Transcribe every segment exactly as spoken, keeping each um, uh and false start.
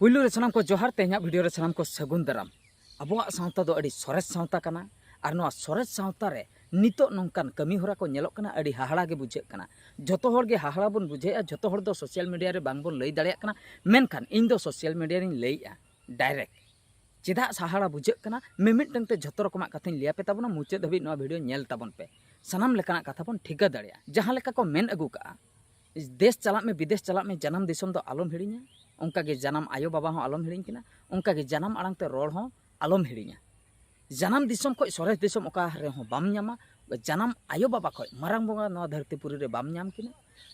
ᱯᱩᱭᱞᱩ ᱨᱮ ᱥᱟᱱᱟᱢ ᱠᱚ ᱡᱚᱦᱟᱨ, ᱛᱮᱦᱮᱧᱟᱜ ᱵᱷᱤᱰᱤᱭᱳ ᱨᱮ ᱥᱟᱱᱟᱢ ᱠᱚ ᱥᱟᱹᱜᱩᱱ ᱫᱟᱨᱟᱢ᱾ ᱟᱵᱚᱣᱟᱜ ᱥᱟᱶᱛᱟ ᱫᱚ ᱟᱹᱰᱤ ᱥᱚᱨᱮᱥ ᱥᱟᱶᱛᱟ ᱠᱟᱱᱟ, ᱟᱨ ᱱᱚᱣᱟ ᱥᱚᱨᱮᱥ ᱥᱟᱶᱛᱟ ᱨᱮ ᱱᱤᱛᱚᱜ ᱱᱚᱝᱠᱟᱱ ᱠᱟᱹᱢᱤ ᱦᱚᱨᱟ ᱠᱚ ᱧᱮᱞᱚᱜ ᱠᱟᱱᱟ, ᱟᱹᱰᱤ ᱦᱟᱦᱟᱲᱟ ᱜᱮ ᱵᱩᱡᱷᱟᱹᱜ ᱠᱟᱱᱟ᱾ ᱡᱚᱛᱚ ᱦᱚᱲ ᱜᱮ ᱦᱟᱦᱟᱲᱟ ᱵᱚᱱ ᱵᱩᱡᱷᱟᱹᱣᱮᱫᱼᱟ, ᱡᱚᱛᱚ ᱦᱚᱲ ᱫᱚ ᱥᱳᱥᱟᱞ ᱢᱤᱰᱤᱭᱟ ᱨᱮ ᱵᱟᱝ ᱵᱚᱱ ᱞᱟᱹᱭ ᱫᱟᱲᱮᱭᱟᱜ ᱠᱟᱱᱟ, ᱢᱮᱱᱠᱷᱟᱱ ᱤᱧ ᱫᱚ ᱥᱳᱥᱟᱞ ᱢᱤᱰᱤᱭᱟ ᱨᱤᱧ ᱞᱟᱹᱭᱮᱫᱼᱟ ᱰᱟᱭᱨᱮᱠᱴ᱾ ᱪᱮᱫᱟᱜ ᱦᱟᱦᱟᱲᱟ ᱵᱩᱡᱷᱟᱹᱜ ᱠᱟᱱᱟ? ᱢᱤᱢᱤᱫᱴᱟᱝ ᱛᱮ ᱡᱷᱚᱛᱚ ᱨᱚᱠᱚᱢᱟᱜ ᱠᱟᱛᱷᱟᱧ ᱞᱟᱹᱭ ᱟᱯᱮ ᱛᱟᱵᱚᱱᱟ, ᱢᱩᱪᱟᱹᱫ ᱫᱷᱟᱹᱵᱤᱡ ᱱᱚᱣᱟ ᱵᱷᱤᱰᱤᱭᱳ ᱧᱮᱞ ᱛᱟᱵᱚᱱ ᱯᱮ, ᱥᱟᱱᱟᱢ ᱞᱮᱠᱟᱱᱟᱜ ᱠᱟᱛᱷᱟ ᱵᱚᱱ ᱴᱷᱤᱠᱟᱹ ᱫᱟᱲᱮᱭᱟᱜᱼᱟ᱾ ᱡᱟᱦᱟᱸ ᱞᱮᱠᱟ ᱠᱚ ᱢᱮᱱ ᱟᱹᱜᱩ ᱠᱟᱜᱼᱟ, ᱫᱮᱥ ᱪᱟᱞᱟᱜ ᱢᱮ, ᱵᱤᱫᱮᱥ ᱪᱟᱞᱟᱜ ᱢᱮ, ᱡᱟᱱᱟᱢ ᱫᱤᱥᱚᱢ ᱫᱚ ᱟᱞᱚᱢ ᱦᱤᱲᱤᱧᱟ᱾ ᱚᱱᱠᱟᱜᱮ ᱡᱟᱱᱟᱢ ᱟᱭᱳ ᱵᱟᱵᱟ ᱦᱚᱸ ᱟᱞᱚᱢ ᱦᱤᱲᱤᱧ ᱠᱤᱱᱟ, ᱚᱱᱠᱟᱜᱮ ᱡᱟᱱᱟᱢ ᱟᱲᱟᱝ ᱛᱮ ᱨᱚᱲ ᱦᱚᱸ ᱟᱞᱚᱢ ᱦᱤᱲᱤᱧᱟ᱾ ᱡᱟᱱᱟᱢ ᱫᱤᱥᱚᱢ ᱠᱷᱚᱱ ᱥᱚᱨᱮᱥ ᱫᱤᱥᱚᱢ ᱚᱠᱟ ᱨᱮᱦᱚᱸ ᱵᱟᱢ ᱧᱟᱢᱟ, ᱡᱟᱱᱟᱢ ᱟᱭᱳ ᱵᱟᱵᱟ ᱠᱷᱚᱱ ᱢᱟᱨᱟᱝ ᱵᱚᱸᱜᱟ ᱱᱚᱣᱟ ᱫᱷᱟᱹᱨᱛᱤ ᱯᱩᱨᱤ ᱨᱮ ᱵᱟᱢ ᱧᱟᱢ ᱠᱤᱱᱟ,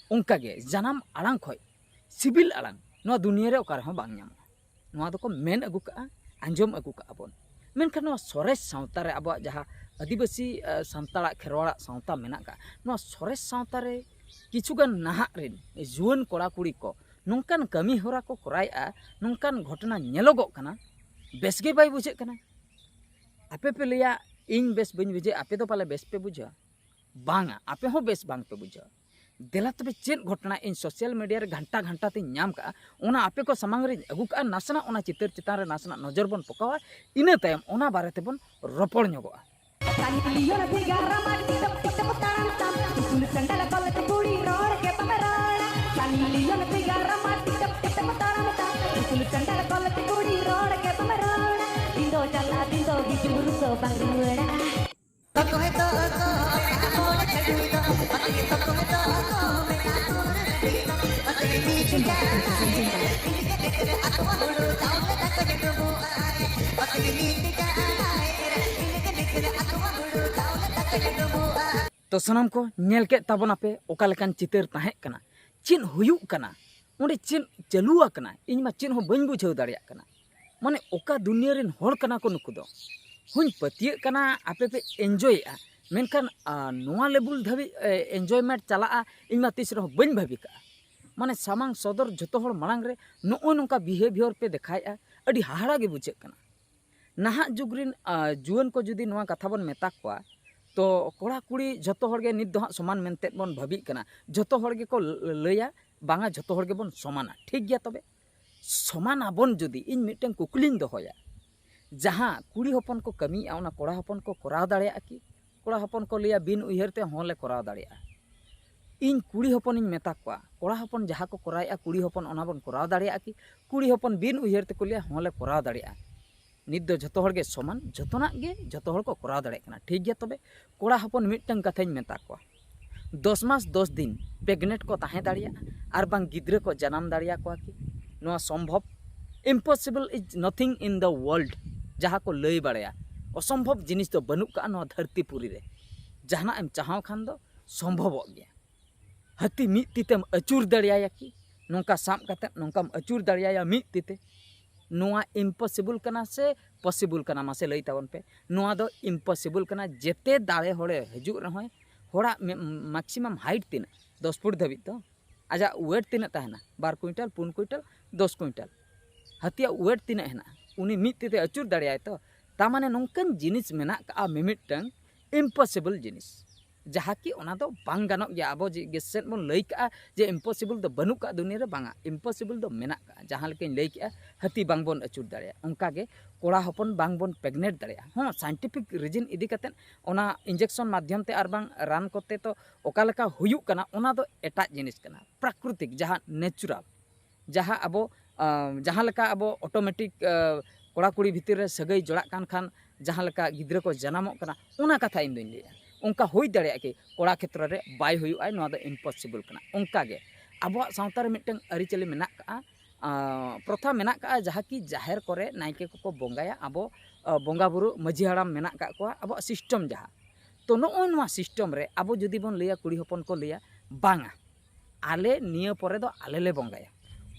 ᱚᱱᱠᱟᱜᱮ ᱡᱟᱱᱟᱢ ᱟᱲᱟᱝ ᱠᱷᱚᱱ ᱥᱤᱵᱤᱞ ᱟᱲᱟᱝ ᱱᱚᱣᱟ ᱫᱩᱱᱤᱭᱟᱹ ᱨᱮ ᱚᱠᱟ ᱨᱮᱦᱚᱸ ᱵᱟᱝ ᱧᱟᱢᱚᱜᱼᱟ᱾ ᱱᱚᱣᱟ ᱫᱚᱠᱚ ᱢᱮᱱ ᱟᱹᱜᱩ ᱠᱟᱜᱼᱟ, ᱟᱸᱡᱚᱢ ᱟᱹᱜᱩ ᱠᱟᱜᱼᱟ ᱵᱚᱱ᱾ ᱢᱮᱱᱠᱷᱟᱱ ᱱᱚᱣᱟ ᱥᱚᱨᱮᱥ ᱥᱟᱶᱛᱟ ᱨᱮ, ᱟᱵᱚᱣᱟᱜ ᱡᱟᱦᱟᱸ ᱟᱹᱫᱤᱵᱟᱹᱥᱤ, ᱟᱸ, ᱥᱟᱱᱛᱟᱲᱟᱜ ᱠᱷᱮᱨᱣᱟᱲᱟᱜ ᱥᱟᱶᱛᱟ ᱢᱮᱱᱟᱜ ᱟᱠᱟᱫ, ᱱᱚᱣᱟ ᱥᱚᱨᱮᱥ ᱥᱟᱶᱛᱟ ᱨᱮ ᱠᱤᱪᱷᱩᱜᱟᱱ ᱱᱟᱦᱟᱜ ᱨᱮᱱ ᱡᱩᱣᱟᱹᱱ ᱠᱚᱲᱟ ᱠᱩᱲᱤ ᱠᱚ ᱱᱚᱝᱠᱟᱱ ᱠᱟᱹᱢᱤ ᱦᱚᱨᱟ ᱠᱚ ᱠᱚᱨᱟᱣᱮᱫᱼᱟ, ᱱᱚᱝᱠᱟᱱ ᱜᱷᱚᱴᱚᱱᱟ ᱧᱮᱞᱚᱜᱚᱜ ᱠᱟᱱᱟ, ᱵᱮᱥ ᱜᱮ ᱵᱟᱭ ᱵᱩᱡᱷᱟᱹᱜ ᱠᱟᱱᱟ᱾ ᱟᱯᱮ ᱯᱮ ᱞᱟᱹᱭᱟ ᱤᱧ ᱵᱮᱥ ᱵᱟᱹᱧ ᱵᱩᱡᱷᱟᱹᱣᱟ, ᱟᱯᱮ ᱫᱚ ᱯᱟᱞᱮ ᱵᱮᱥ ᱯᱮ ᱵᱩᱡᱷᱟᱹᱣᱟ? ᱵᱟᱝᱟ, ᱟᱯᱮ ᱦᱚᱸ ᱵᱮᱥ ᱵᱟᱝ ᱯᱮ ᱵᱩᱡᱷᱟᱹᱣᱟ᱾ ᱫᱮᱞᱟ ᱛᱚᱵᱮ, ᱪᱮᱫ ᱜᱷᱚᱴᱚᱱᱟ ᱤᱧ ᱥᱳᱥᱟᱞ ᱢᱤᱰᱤᱭᱟ ᱨᱮ ᱜᱷᱟᱱᱴᱟ ᱜᱷᱟᱱᱴᱟ ᱛᱤᱧ ᱧᱟᱢ ᱠᱟᱜᱼᱟ, ᱚᱱᱟ ᱟᱯᱮ ᱠᱚ ᱥᱟᱢᱟᱝ ᱨᱤᱧ ᱟᱹᱜᱩ ᱠᱟᱜᱼᱟ, ᱱᱟᱥᱮᱱᱟᱜ ᱚᱱᱟ ᱪᱤᱛᱟᱹᱨ ᱪᱮᱛᱟᱱ ᱨᱮ ᱱᱟᱥᱮᱱᱟᱜ ᱱᱚᱡᱚᱨ ᱵᱚᱱ ᱯᱚᱠᱟᱣᱟ, ᱤᱱᱟᱹ ᱛᱟᱭᱚᱢ ᱚᱱᱟ ᱵᱟᱨᱮ ᱛᱮᱵᱚᱱ ᱨᱚᱯᱚᱲ ᱧᱚᱜᱚᱜᱼᱟ᱾ ᱥᱟᱱᱤ ᱞᱤᱭᱚᱱ ᱵᱷᱮᱜᱟᱨ ᱟᱢᱟᱜ ᱴᱤᱠᱴᱚᱠ ᱴᱤᱠᱴᱚᱠ ᱛᱟᱲᱟᱢ ᱛᱟᱢ, ᱩᱥᱩᱞ ᱥᱟᱱᱰᱟᱞ ᱠᱚᱞᱮᱡᱽ ᱠᱩᱲᱤ ᱨᱚᱲ ᱜᱮ ᱵᱟᱢ ᱨᱚᱲᱟ᱾ ᱥᱟᱱᱤ ᱞᱤᱭᱚᱱ ᱵᱷᱮᱜᱟᱨ ᱟᱢᱟᱜ ᱴᱤᱠᱴᱚᱠ ᱴᱤᱠᱴᱚᱠ ᱛᱟᱲᱟᱢ ᱛᱟᱢ, ᱩᱥᱩᱞ ᱥᱟᱱᱰᱟᱞ ᱠᱚᱞᱮᱡᱽ ᱠᱩᱲᱤ ᱨᱚᱲ ᱜᱮ ᱵᱟᱢ ᱨᱚᱲᱟ᱾ ᱫᱤᱱ ᱫᱚ ᱪᱟᱞᱟᱜᱼᱟ, ᱫᱤᱱ ᱫᱚ ᱦᱤᱡᱩᱜ, ᱨᱩᱥᱚ ᱵᱟᱝ ᱨᱩᱣᱟᱹᱲᱟ᱾ ᱛᱚ ᱥᱟᱱᱟᱢ ᱠᱚ ᱧᱮᱞ ᱠᱮᱫ ᱛᱟᱵᱚᱱᱟᱯᱮ ᱚᱠᱟ ᱞᱮᱠᱟᱱ ᱪᱤᱛᱟᱹᱨ ᱛᱟᱦᱮᱸ ᱠᱟᱱᱟ, ᱪᱮᱫ ᱦᱩᱭᱩᱜ ᱠᱟᱱᱟ, ᱚᱸᱰᱮ ᱪᱮᱫ ᱪᱟᱹᱞᱩ ᱟᱠᱟᱱᱟ, ᱤᱧ ᱢᱟ ᱪᱮᱫ ᱦᱚᱸ ᱵᱟᱹᱧ ᱵᱩᱡᱷᱟᱹᱣ ᱫᱟᱲᱮᱭᱟᱜ ᱠᱟᱱᱟ᱾ ᱢᱟᱱᱮ ᱚᱠᱟ ᱫᱩᱱᱤᱭᱟᱹ ᱨᱮᱱ ᱦᱚᱲ ᱠᱟᱱᱟ ᱠᱚ ᱱᱩᱠᱩ ᱫᱚ? ᱦᱚᱧ ᱯᱟᱹᱛᱭᱟᱹᱜ ᱠᱟᱱᱟ ᱟᱯᱮ ᱯᱮ ᱮᱱᱡᱚᱭᱮᱜᱼᱟ, ᱢᱮᱱᱠᱷᱟᱱ, ᱟ, ᱱᱚᱣᱟ ᱞᱮᱵᱩᱞ ᱫᱷᱟᱹᱵᱤᱡ, ᱮ, ᱮᱱᱡᱚᱭᱢᱮᱱᱴ ᱪᱟᱞᱟᱜᱼᱟ, ᱤᱧ ᱢᱟ ᱛᱤᱥ ᱨᱮᱦᱚᱸ ᱵᱟᱹᱧ ᱵᱷᱟᱹᱵᱤ ᱠᱟᱜᱼᱟ᱾ ᱢᱟᱱᱮ ᱥᱟᱢᱟᱝ ᱥᱚᱫᱚᱨ ᱡᱚᱛᱚ ᱦᱚᱲ ᱢᱟᱲᱟᱝ ᱨᱮ ᱱᱚᱜᱼᱚᱭ ᱱᱚᱝᱠᱟ ᱵᱤᱦᱮᱵᱷᱤᱭᱚᱨ ᱯᱮ ᱫᱮᱠᱷᱟᱣᱮᱜᱼᱟ, ᱟᱹᱰᱤ ᱦᱟᱦᱟᱲᱟ ᱜᱮ ᱵᱩᱡᱷᱟᱹᱜ ᱠᱟᱱᱟ᱾ ᱱᱟᱦᱟᱜ ᱡᱩᱜᱽ ᱨᱮᱱ, ᱟ, ᱡᱩᱣᱟᱹᱱ ᱠᱚ ᱡᱩᱫᱤ ᱱᱚᱣᱟ ᱠᱟᱛᱷᱟ ᱵᱚᱱ ᱢᱮᱛᱟ ᱠᱚᱣᱟ, ᱛᱚ ᱠᱚᱲᱟ ᱠᱩᱲᱤ ᱡᱷᱚᱛᱚ ᱦᱚᱲ ᱜᱮ ᱱᱤᱛ ᱫᱚ ᱦᱟᱸᱜ ᱥᱚᱢᱟᱱ ᱢᱮᱱᱛᱮ ᱵᱚᱱ ᱵᱷᱟᱹᱵᱤᱜ ᱠᱟᱱᱟ᱾ ᱡᱷᱚᱛᱚ ᱦᱚᱲ ᱜᱮᱠᱚ ᱞᱟᱹᱭᱟ, ᱵᱟᱝᱟ, ᱡᱷᱚᱛᱚ ᱦᱚᱲ ᱜᱮᱵᱚᱱ ᱥᱚᱢᱟᱱᱟ, ᱴᱷᱤᱠ ᱜᱮᱭᱟ᱾ ᱛᱚᱵᱮ ᱥᱚᱢᱟᱱ ᱟᱵᱚᱱ ᱡᱩᱫᱤ, ᱤᱧ ᱢᱤᱫᱴᱟᱝ ᱠᱩᱠᱞᱤᱧ ᱫᱚᱦᱚᱭᱟ, ᱡᱟᱦᱟᱸ ᱠᱩᱲᱤ ᱦᱚᱯᱚᱱ ᱠᱚ ᱠᱟᱹᱢᱤᱭᱮᱫᱼᱟ, ᱚᱱᱟ ᱠᱚᱲᱟ ᱦᱚᱯᱚᱱ ᱠᱚ ᱠᱚᱨᱟᱣ ᱫᱟᱲᱮᱭᱟᱜᱼᱟ ᱠᱤ? ᱠᱚᱲᱟ ᱦᱚᱯᱚᱱ ᱠᱚ ᱞᱟᱹᱭᱟ, "ᱵᱤᱱ ᱩᱭᱦᱟᱹᱨ ᱛᱮ ᱦᱚᱸ ᱞᱮ ᱠᱚᱨᱟᱣ ᱫᱟᱲᱮᱭᱟᱜᱼᱟ᱾" ᱤᱧ ᱠᱩᱲᱤ ᱦᱚᱯᱚᱱᱤᱧ ᱢᱮᱛᱟ ᱠᱚᱣᱟ, ᱠᱚᱲᱟ ᱦᱚᱯᱚᱱ ᱡᱟᱦᱟᱸ ᱠᱚ ᱠᱚᱨᱟᱣᱮᱫᱼᱟ, ᱠᱩᱲᱤ ᱦᱚᱯᱚᱱ ᱚᱱᱟ ᱵᱚᱱ ᱠᱚᱨᱟᱣ ᱫᱟᱲᱮᱭᱟᱜᱼᱟ ᱠᱤ? ᱠᱩᱲᱤ ᱦᱚᱯᱚᱱ ᱵᱤᱱ ᱩᱭᱦᱟᱹᱨ ᱛᱮᱠᱚ ᱞᱟᱹᱭᱟ, "ᱦᱚᱸ ᱞᱮ ᱠᱚᱨᱟᱣ ᱫᱟᱲᱮᱭᱟᱜᱼᱟ᱾" ᱱᱤᱛ ᱫᱚ ᱡᱷᱚᱛᱚ ᱦᱚᱲ ᱜᱮ ᱥᱚᱢᱟᱱ, ᱡᱷᱚᱛᱚᱱᱟᱜ ᱜᱮ ᱡᱷᱚᱛᱚ ᱦᱚᱲ ᱠᱚ ᱠᱚᱨᱟᱣ ᱫᱟᱲᱮᱭᱟᱜ ᱠᱟᱱᱟ, ᱴᱷᱤᱠ ᱜᱮᱭᱟ᱾ ᱛᱚᱵᱮ ᱠᱚᱲᱟ ᱦᱚᱯᱚᱱ ᱢᱤᱫᱴᱟᱝ ᱠᱟᱛᱷᱟᱧ ᱢᱮᱛᱟ ᱠᱚᱣᱟ, ᱫᱚᱥ ᱢᱟᱥ ᱫᱚᱥ ᱫᱤᱱ ᱯᱨᱮᱜᱱᱮᱱᱴ ᱠᱚ ᱛᱟᱦᱮᱸ ᱫᱟᱲᱮᱭᱟᱜᱼᱟ ᱟᱨ ᱵᱟᱝ ᱜᱤᱫᱽᱨᱟᱹ ᱠᱚ ᱡᱟᱱᱟᱢ ᱫᱟᱲᱮᱭᱟᱠᱚᱣᱟ ᱠᱤ? ᱱᱚᱣᱟ ᱥᱚᱢᱵᱷᱚᱵ? Impossible is nothing in the world, ᱡᱟᱦᱟᱸ ᱠᱚ ᱞᱟᱹᱭ ᱵᱟᱲᱟᱭᱟ, ᱚᱥᱚᱢᱵᱷᱚᱵ ᱡᱤᱱᱤᱥ ᱫᱚ ᱵᱟᱹᱱᱩᱜ ᱠᱟᱜᱼᱟ ᱱᱚᱣᱟ ᱫᱷᱟᱹᱨᱛᱤ ᱯᱩᱨᱤ ᱨᱮ᱾ ᱡᱟᱦᱟᱱᱟᱜ ᱮᱢ ᱪᱟᱦᱟᱣ ᱠᱷᱟᱱ ᱫᱚ ᱥᱚᱢᱵᱷᱚᱵᱚᱜ ᱜᱮᱭᱟ᱾ ᱦᱟᱹᱛᱤ ᱢᱤᱫ ᱛᱤ ᱛᱮᱢ ᱟᱹᱪᱩᱨ ᱫᱟᱲᱮᱭᱟᱭᱟ ᱠᱤ? ᱱᱚᱝᱠᱟ ᱥᱟᱵ ᱠᱟᱛᱮ ᱱᱚᱝᱠᱟᱢ ᱟᱹᱪᱩᱨ ᱫᱟᱲᱮᱭᱟᱭᱟ ᱢᱤᱫ ᱛᱤ ᱛᱮ? ᱱᱚᱣᱟ ᱤᱢᱯᱚᱥᱤᱵᱚᱞ ᱠᱟᱱᱟ ᱥᱮ ᱯᱚᱥᱤᱵᱚᱞ ᱠᱟᱱᱟ? ᱢᱟᱥᱮ ᱞᱟᱹᱭ ᱛᱟᱵᱚᱱ ᱯᱮ᱾ ᱱᱚᱣᱟ ᱫᱚ ᱤᱢᱯᱚᱥᱤᱵᱚᱞ ᱠᱟᱱᱟ᱾ ᱡᱮᱛᱮ ᱫᱟᱲᱮ ᱦᱚᱲᱮ ᱦᱤᱡᱩᱜ ᱨᱮᱦᱚᱸᱭ, ᱦᱚᱲᱟᱜ ᱢᱮ-, ᱢᱮᱠᱥᱤᱢᱟᱢ ᱦᱟᱭᱤᱴ ᱛᱤᱱᱟᱹᱜ? ᱫᱚᱥ ᱯᱷᱩᱴ ᱫᱷᱟᱹᱵᱤᱡ ᱛᱚ᱾ ᱟᱡᱟᱜ ᱣᱮᱴ ᱛᱤᱱᱟᱹᱜ ᱛᱟᱦᱮᱱᱟ? ᱵᱟᱨ ᱠᱩᱭᱤᱱᱴᱟᱞ, ᱯᱩᱱ ᱠᱩᱭᱤᱱᱴᱟᱞ, ᱫᱚᱥ ᱠᱩᱭᱤᱱᱴᱟᱞ᱾ ᱦᱟᱹᱛᱤᱭᱟᱜ ᱣᱮᱴ ᱛᱤᱱᱟᱹᱜ ᱦᱮᱱᱟᱜᱼᱟ? ᱩᱱᱤ ᱢᱤᱫ ᱛᱤ ᱛᱮ ᱟᱹᱪᱩᱨ ᱫᱟᱲᱮᱭᱟᱭ ᱛᱚ᱾ ᱛᱟ ᱢᱟᱱᱮ ᱱᱚᱝᱠᱟᱱ ᱡᱤᱱᱤᱥ ᱢᱮᱱᱟᱜ ᱠᱟᱜᱼᱟ ᱢᱤᱢᱤᱫᱴᱟᱝ ᱤᱢᱯᱚᱥᱤᱵᱚᱞ ᱡᱤᱱᱤᱥ, ᱡᱟᱦᱟᱸ ᱠᱤ ᱚᱱᱟ ᱫᱚ ᱵᱟᱝ ᱜᱟᱱᱚᱜ ᱜᱮᱭᱟ᱾ ᱟᱵᱚ ᱡᱮ ᱜᱮᱥ ᱥᱮᱫ ᱵᱚᱱ ᱞᱟᱹᱭ ᱠᱟᱜᱼᱟ ᱡᱮ ᱤᱢᱯᱚᱥᱤᱵᱚᱞ ᱫᱚ ᱵᱟᱹᱱᱩᱜ ᱠᱟᱜᱼᱟ ᱫᱩᱱᱤᱭᱟᱹ ᱨᱮ, ᱵᱟᱝᱟ, ᱤᱢᱯᱚᱥᱤᱵᱚᱞ ᱫᱚ ᱢᱮᱱᱟᱜ ᱠᱟᱜᱼᱟ᱾ ᱡᱟᱦᱟᱸ ᱞᱮᱠᱟᱧ ᱞᱟᱹᱭ ᱠᱮᱜᱼᱟ, ᱦᱟᱹᱛᱤ ᱵᱟᱝ ᱵᱚᱱ ᱟᱹᱪᱩᱨ ᱫᱟᱲᱮᱭᱟᱜᱼᱟ, ᱚᱱᱠᱟ ᱜᱮ ᱠᱚᱲᱟ ᱦᱚᱯᱚᱱ ᱵᱟᱝ ᱵᱚᱱ ᱯᱨᱮᱜᱱᱮᱱᱴ ᱫᱟᱲᱮᱭᱟᱜᱼᱟ᱾ ᱦᱚᱸ, ᱥᱟᱭᱮᱱᱴᱤᱯᱷᱤᱠ ᱨᱤᱡᱤᱱ ᱤᱫᱤ ᱠᱟᱛᱮᱫ ᱚᱱᱟ ᱤᱧᱡᱮᱠᱥᱚᱱ ᱢᱟᱫᱽᱫᱷᱚᱢ ᱛᱮ ᱟᱨ ᱵᱟᱝ ᱨᱟᱱ ᱠᱚᱛᱮ ᱛᱚ ᱚᱠᱟ ᱞᱮᱠᱟ ᱦᱩᱭᱩᱜ ᱠᱟᱱᱟ, ᱚᱱᱟ ᱫᱚ ᱮᱴᱟᱜ ᱡᱤᱱᱤᱥ ᱠᱟᱱᱟ᱾ ᱯᱨᱟᱠᱨᱤᱛᱤᱠ, ᱡᱟᱦᱟᱸ ᱱᱮᱪᱩᱨᱟᱞ, ᱡᱟᱦᱟᱸ ᱟᱵᱚ, ᱟᱸ, ᱡᱟᱦᱟᱸ ᱞᱮᱠᱟ ᱟᱵᱚ ᱚᱴᱳᱢᱮᱴᱤᱠ, ᱟᱸ, ᱠᱚᱲᱟ ᱠᱩᱲᱤ ᱵᱷᱤᱛᱤᱨ ᱨᱮ ᱥᱟᱹᱜᱟᱹᱭ ᱡᱚᱲᱟᱜ ᱠᱟᱱ ᱠᱷᱟᱱ ᱡᱟᱦᱟᱸ ᱞᱮᱠᱟ ᱜᱤᱫᱽᱨᱟᱹ ᱠᱚ ᱡᱟᱱᱟᱢᱚᱜ ᱠᱟᱱᱟ, ᱚᱱᱟ ᱠᱟᱛᱷᱟ ᱤᱧ ᱫᱩᱧ ᱞᱟᱹᱭᱟ᱾ ᱚᱱᱠᱟ ᱦᱩᱭ ᱫᱟᱲᱮᱭᱟᱜᱼᱟ ᱠᱤ ᱠᱚᱲᱟ ᱠᱷᱮᱛᱨᱚ ᱨᱮ ᱵᱟᱭ ᱦᱩᱭᱩᱜᱼᱟ? ᱱᱚᱣᱟ ᱫᱚ ᱤᱢᱯᱚᱥᱤᱵᱚᱞ ᱠᱟᱱᱟ᱾ ᱚᱱᱠᱟ ᱜᱮ ᱟᱵᱚᱣᱟᱜ ᱥᱟᱶᱛᱟ ᱨᱮ ᱢᱤᱫᱴᱟᱝ ᱟᱹᱨᱤᱪᱟᱹᱞᱤ ᱢᱮᱱᱟᱜ ᱠᱟᱜᱼᱟ, ᱟᱸ, ᱯᱨᱚᱛᱷᱟ ᱢᱮᱱᱟᱜ ᱠᱟᱜᱼᱟ, ᱡᱟᱦᱟᱸ ᱠᱤ ᱡᱟᱦᱮᱨ ᱠᱚᱨᱮ ᱱᱟᱭᱠᱮ ᱠᱚᱠᱚ ᱵᱚᱸᱜᱟᱭᱟ, ᱟᱵᱚ, ᱟᱸ, ᱵᱚᱸᱜᱟ ᱵᱩᱨᱩ ᱢᱟᱹᱡᱷᱤ ᱦᱟᱲᱟᱢ ᱢᱮᱱᱟᱜ ᱠᱟᱜ ᱠᱚᱣᱟ, ᱟᱵᱚᱣᱟᱜ ᱥᱤᱥᱴᱮᱢ ᱡᱟᱦᱟᱸ᱾ ᱛᱚ, ᱱᱚᱜᱼᱚᱭ ᱱᱚᱣᱟ ᱥᱤᱥᱴᱮᱢ ᱨᱮ ᱟᱵᱚ ᱡᱩᱫᱤ ᱵᱚᱱ ᱞᱟᱹᱭᱟ, ᱠᱩᱲᱤ ᱦᱚᱯᱚᱱ ᱠᱚ ᱞᱟᱹᱭᱟ, "ᱵᱟᱝᱟ, ᱟᱞᱮ ᱱᱤᱭᱟᱹ ᱯᱚᱨᱮ ᱫᱚ ᱟᱞᱮ ᱞᱮ ᱵᱚᱸᱜᱟᱭᱟ᱾"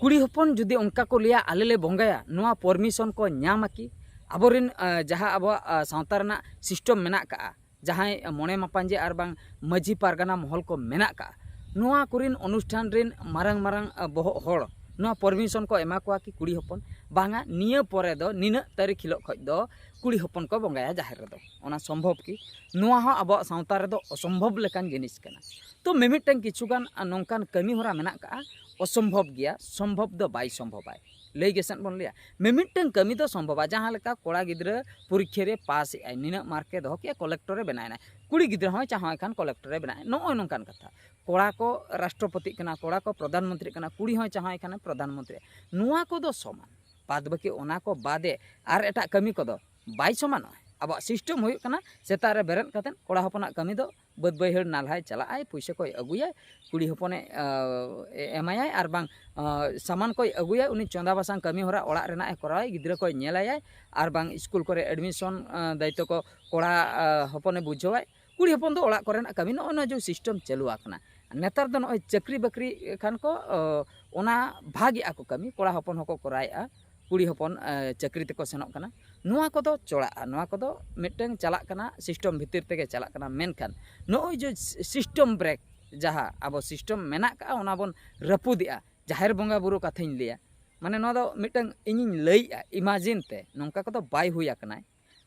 ᱠᱩᱲᱤ ᱦᱚᱯᱚᱱ ᱡᱩᱫᱤ ᱚᱱᱠᱟ ᱠᱚ ᱞᱟᱹᱭᱟ, "ᱟᱞᱮ ᱞᱮ ᱵᱚᱸᱜᱟᱭᱟ", ᱱᱚᱣᱟ ᱯᱟᱨᱢᱤᱥᱚᱱ ᱠᱚ ᱧᱟᱢᱟ ᱠᱤ? ᱟᱵᱚᱨᱮᱱ, ᱟᱸ, ᱡᱟᱦᱟᱸ ᱟᱵᱚᱣᱟᱜ, ᱟᱸ, ᱥᱟᱶᱛᱟ ᱨᱮᱱᱟᱜ ᱥᱤᱥᱴᱮᱢ ᱢᱮᱱᱟᱜ ᱠᱟᱜᱼᱟ, ᱡᱟᱦᱟᱸᱭ ᱢᱚᱬᱮ ᱢᱟᱯᱟᱧᱡᱮ ᱟᱨ ᱵᱟᱝ ᱢᱟᱹᱡᱷᱤ ᱯᱟᱨᱜᱟᱱᱟ ᱢᱚᱦᱚᱞ ᱠᱚ ᱢᱮᱱᱟᱜ ᱠᱟᱜᱼᱟ, ᱱᱚᱣᱟ ᱠᱚᱨᱮᱱ ᱚᱱᱩᱥᱴᱷᱟᱱ ᱨᱮᱱ ᱢᱟᱨᱟᱝ ᱢᱟᱨᱟᱝ, ᱟᱸ, ᱵᱚᱦᱚᱜ ᱦᱚᱲ, ᱱᱚᱣᱟ ᱯᱟᱨᱢᱤᱥᱚᱱ ᱠᱚ ᱮᱢᱟ ᱠᱚᱣᱟ ᱠᱤ ᱠᱩᱲᱤ ᱦᱚᱯᱚᱱ? ᱵᱟᱝᱟ, ᱱᱤᱭᱟᱹ ᱯᱚᱨᱮ ᱫᱚ ᱱᱤᱱᱟᱹᱜ ᱛᱟᱹᱨᱤᱠᱷ ᱦᱤᱞᱳᱜ ᱠᱷᱚᱱ ᱫᱚ ᱠᱩᱲᱤ ᱦᱚᱯᱚᱱ ᱠᱚ ᱵᱚᱸᱜᱟᱭᱟ ᱡᱟᱦᱮᱨ ᱨᱮᱫᱚ᱾ ᱚᱱᱟ ᱥᱚᱢᱵᱷᱚᱵ ᱠᱤ? ᱱᱚᱣᱟ ᱦᱚᱸ ᱟᱵᱚᱣᱟᱜ ᱥᱟᱶᱛᱟ ᱨᱮᱫᱚ ᱚᱥᱚᱢᱵᱷᱚᱵ ᱞᱮᱠᱟᱱ ᱡᱤᱱᱤᱥ ᱠᱟᱱᱟ᱾ ᱛᱚ ᱢᱤᱢᱤᱫᱴᱟᱝ ᱠᱤᱪᱷᱩ ᱜᱟᱱ ᱱᱚᱝᱠᱟᱱ ᱠᱟᱹᱢᱤ ᱦᱚᱨᱟ ᱢᱮᱱᱟᱜ ᱠᱟᱜᱼᱟ, ᱚᱥᱚᱢᱵᱷᱚᱵ ᱜᱮᱭᱟ, ᱥᱚᱢᱵᱷᱚᱵ ᱫᱚ ᱵᱟᱭ ᱥᱚᱢᱵᱷᱚᱵᱟᱭ᱾ ᱞᱟᱹᱭ ᱜᱮᱥᱮ ᱵᱚᱱ ᱞᱟᱹᱭᱟ, ᱢᱤᱢᱤᱫᱴᱟᱝ ᱠᱟᱹᱢᱤ ᱫᱚ ᱥᱚᱢᱵᱷᱚᱵᱟ᱾ ᱡᱟᱦᱟᱸ ᱞᱮᱠᱟ ᱠᱚᱲᱟ ᱜᱤᱫᱽᱨᱟᱹ ᱯᱚᱨᱤᱠᱠᱷᱟ ᱨᱮ ᱯᱟᱥ ᱮᱜᱼᱟᱭ, ᱱᱤᱱᱟᱹᱜ ᱢᱟᱨᱠ ᱮ ᱫᱚᱦᱚ ᱠᱮᱜᱼᱟ, ᱠᱚᱞᱮᱠᱴᱚᱨ ᱮ ᱵᱮᱱᱟᱣ ᱮᱱᱟᱭ, ᱠᱩᱲᱤ ᱜᱤᱫᱽᱨᱟᱹ ᱦᱚᱸᱭ ᱪᱟᱦᱟᱣ ᱠᱷᱟᱱ ᱠᱚᱞᱮᱠᱴᱚᱨ ᱮ ᱵᱮᱱᱟᱣ ᱮᱱᱟ, ᱱᱚᱜᱼᱚᱭ ᱱᱚᱝᱠᱟᱱ ᱠᱟᱛᱷᱟ᱾ ᱠᱚᱲᱟ ᱠᱚ ᱨᱟᱥᱴᱨᱚᱯᱚᱛᱤᱜ ᱠᱟᱱᱟ, ᱠᱚᱲᱟ ᱠᱚ ᱯᱨᱚᱫᱷᱟᱱ ᱢᱚᱱᱛᱨᱤᱜ ᱠᱟᱱᱟ, ᱠᱩᱲᱤ ᱦᱚᱸᱭ ᱪᱟᱦᱟᱣ ᱠᱷᱟᱱ ᱯᱨᱚᱫᱷᱟᱱ ᱢᱚᱱᱛᱨᱤ᱾ ᱱᱚᱣᱟ ᱠᱚᱫᱚ ᱥᱚᱢᱟᱱ᱾ ᱵᱟᱫ ᱵᱟᱹᱠᱤ ᱚᱱᱟ ᱠᱚ ᱵᱟᱫᱮ ᱟᱨ ᱮᱴᱟᱜ ᱠᱟᱹᱢᱤ ᱠᱚᱫᱚ ᱵᱟᱭ ᱥᱚᱢᱟᱱᱚᱜᱼᱟ᱾ ᱟᱵᱚᱣᱟᱜ ᱥᱤᱥᱴᱮᱢ ᱦᱩᱭᱩᱜ ᱠᱟᱱᱟ, ᱥᱮᱛᱟᱜ ᱨᱮ ᱵᱮᱨᱮᱫ ᱠᱟᱛᱮᱫ ᱠᱚᱲᱟ ᱦᱚᱯᱚᱱᱟᱜ ᱠᱟᱹᱢᱤ ᱫᱚ ᱵᱟᱹᱫᱽ ᱵᱟᱹᱭᱦᱟᱹᱲ ᱱᱟᱞᱦᱟᱭ ᱪᱟᱞᱟᱜᱼᱟᱭ, ᱯᱩᱭᱥᱟᱹ ᱠᱚᱭ ᱟᱹᱜᱩᱭᱟᱭ, ᱠᱩᱲᱤ ᱦᱚᱯᱚᱱᱮ, ᱮ, ᱮᱢᱟᱭᱟᱭ, ᱟᱨ ᱵᱟᱝ, ᱮ, ᱥᱟᱢᱟᱱ ᱠᱚᱭ ᱟᱹᱜᱩᱭᱟᱭ, ᱩᱱᱤ ᱪᱚᱸᱫᱟ ᱵᱟᱥᱟᱝ ᱠᱟᱹᱢᱤ ᱦᱚᱨᱟ ᱚᱲᱟᱜ ᱨᱮᱱᱟᱜ ᱮ ᱠᱚᱨᱟᱣᱟᱭ, ᱜᱤᱫᱽᱨᱟᱹ ᱠᱚᱭ ᱧᱮᱞᱟᱭᱟᱭ, ᱟᱨ ᱵᱟᱝ ᱥᱠᱩᱞ ᱠᱚᱨᱮ ᱮᱰᱢᱤᱥᱚᱱ, ᱮ, ᱫᱟᱭᱤᱛᱛᱚ ᱠᱚ ᱠᱚᱲᱟ, ᱮ, ᱦᱚᱯᱚᱱᱮ ᱵᱩᱡᱷᱟᱹᱣᱟᱭ, ᱠᱩᱲᱤ ᱦᱚᱯᱚᱱ ᱫᱚ ᱚᱲᱟᱜ ᱠᱚᱨᱮᱱᱟᱜ ᱠᱟᱹᱢᱤ, ᱱᱚᱜᱼᱚᱭ ᱱᱚᱣᱟ ᱡᱮ ᱥᱤᱥᱴᱮᱢ ᱪᱟᱹᱞᱩ ᱟᱠᱟᱱᱟ᱾ ᱱᱮᱛᱟᱨ ᱫᱚ ᱱᱚᱜᱼᱚᱭ ᱪᱟᱹᱠᱨᱤ ᱵᱟᱹᱠᱨᱤ ᱠᱷᱟᱱ ᱠᱚ, ᱚ, ᱚᱱᱟ ᱵᱷᱟᱜᱮᱜᱼᱟ ᱠᱚ ᱠᱟᱹᱢᱤ, ᱠᱚᱲᱟ ᱦᱚᱯᱚᱱ ᱦᱚᱸᱠᱚ ᱠᱚᱨᱟᱣᱮᱫᱼᱟ, ᱠᱩᱲᱤ ᱦᱚᱯᱚᱱ, ᱮ, ᱪᱟᱹᱠᱨᱤ ᱛᱮᱠᱚ ᱥᱮᱱᱚᱜ ᱠᱟᱱᱟ᱾ ᱱᱚᱣᱟ ᱠᱚᱫᱚ ᱪᱚᱲᱟᱜᱼᱟ, ᱱᱚᱣᱟ ᱠᱚᱫᱚ ᱢᱤᱫᱴᱟᱝ ᱪᱟᱞᱟᱜ ᱠᱟᱱᱟ, ᱥᱤᱥᱴᱮᱢ ᱵᱷᱤᱛᱤᱨ ᱛᱮᱜᱮ ᱪᱟᱞᱟᱜ ᱠᱟᱱᱟ᱾ ᱢᱮᱱᱠᱷᱟᱱ ᱱᱚᱜᱼᱚᱭ ᱡᱮ ᱥᱤ-, ᱥᱤᱥᱴᱮᱢ ᱵᱨᱮᱠ, ᱡᱟᱦᱟᱸ ᱟᱵᱚ ᱥᱤᱥᱴᱮᱢ ᱢᱮᱱᱟᱜ ᱠᱟᱜᱼᱟ, ᱚᱱᱟ ᱵᱚᱱ ᱨᱟᱹᱯᱩᱫᱮᱜᱼᱟ᱾ ᱡᱟᱦᱮᱨ ᱵᱚᱸᱜᱟ ᱵᱩᱨᱩ ᱠᱟᱛᱷᱟᱧ ᱞᱟᱹᱭᱟ, ᱢᱟᱱᱮ ᱱᱚᱣᱟ ᱫᱚ ᱢᱤᱫᱴᱟᱝ ᱤᱧᱤᱧ ᱞᱟᱹᱭᱮᱜᱼᱟ, ᱤᱢᱟᱡᱤᱱ ᱛᱮ, ᱱᱚᱝᱠᱟ ᱠᱚᱫᱚ ᱵᱟᱭ ᱦᱩᱭ ᱟᱠᱟᱱᱟᱭ᱾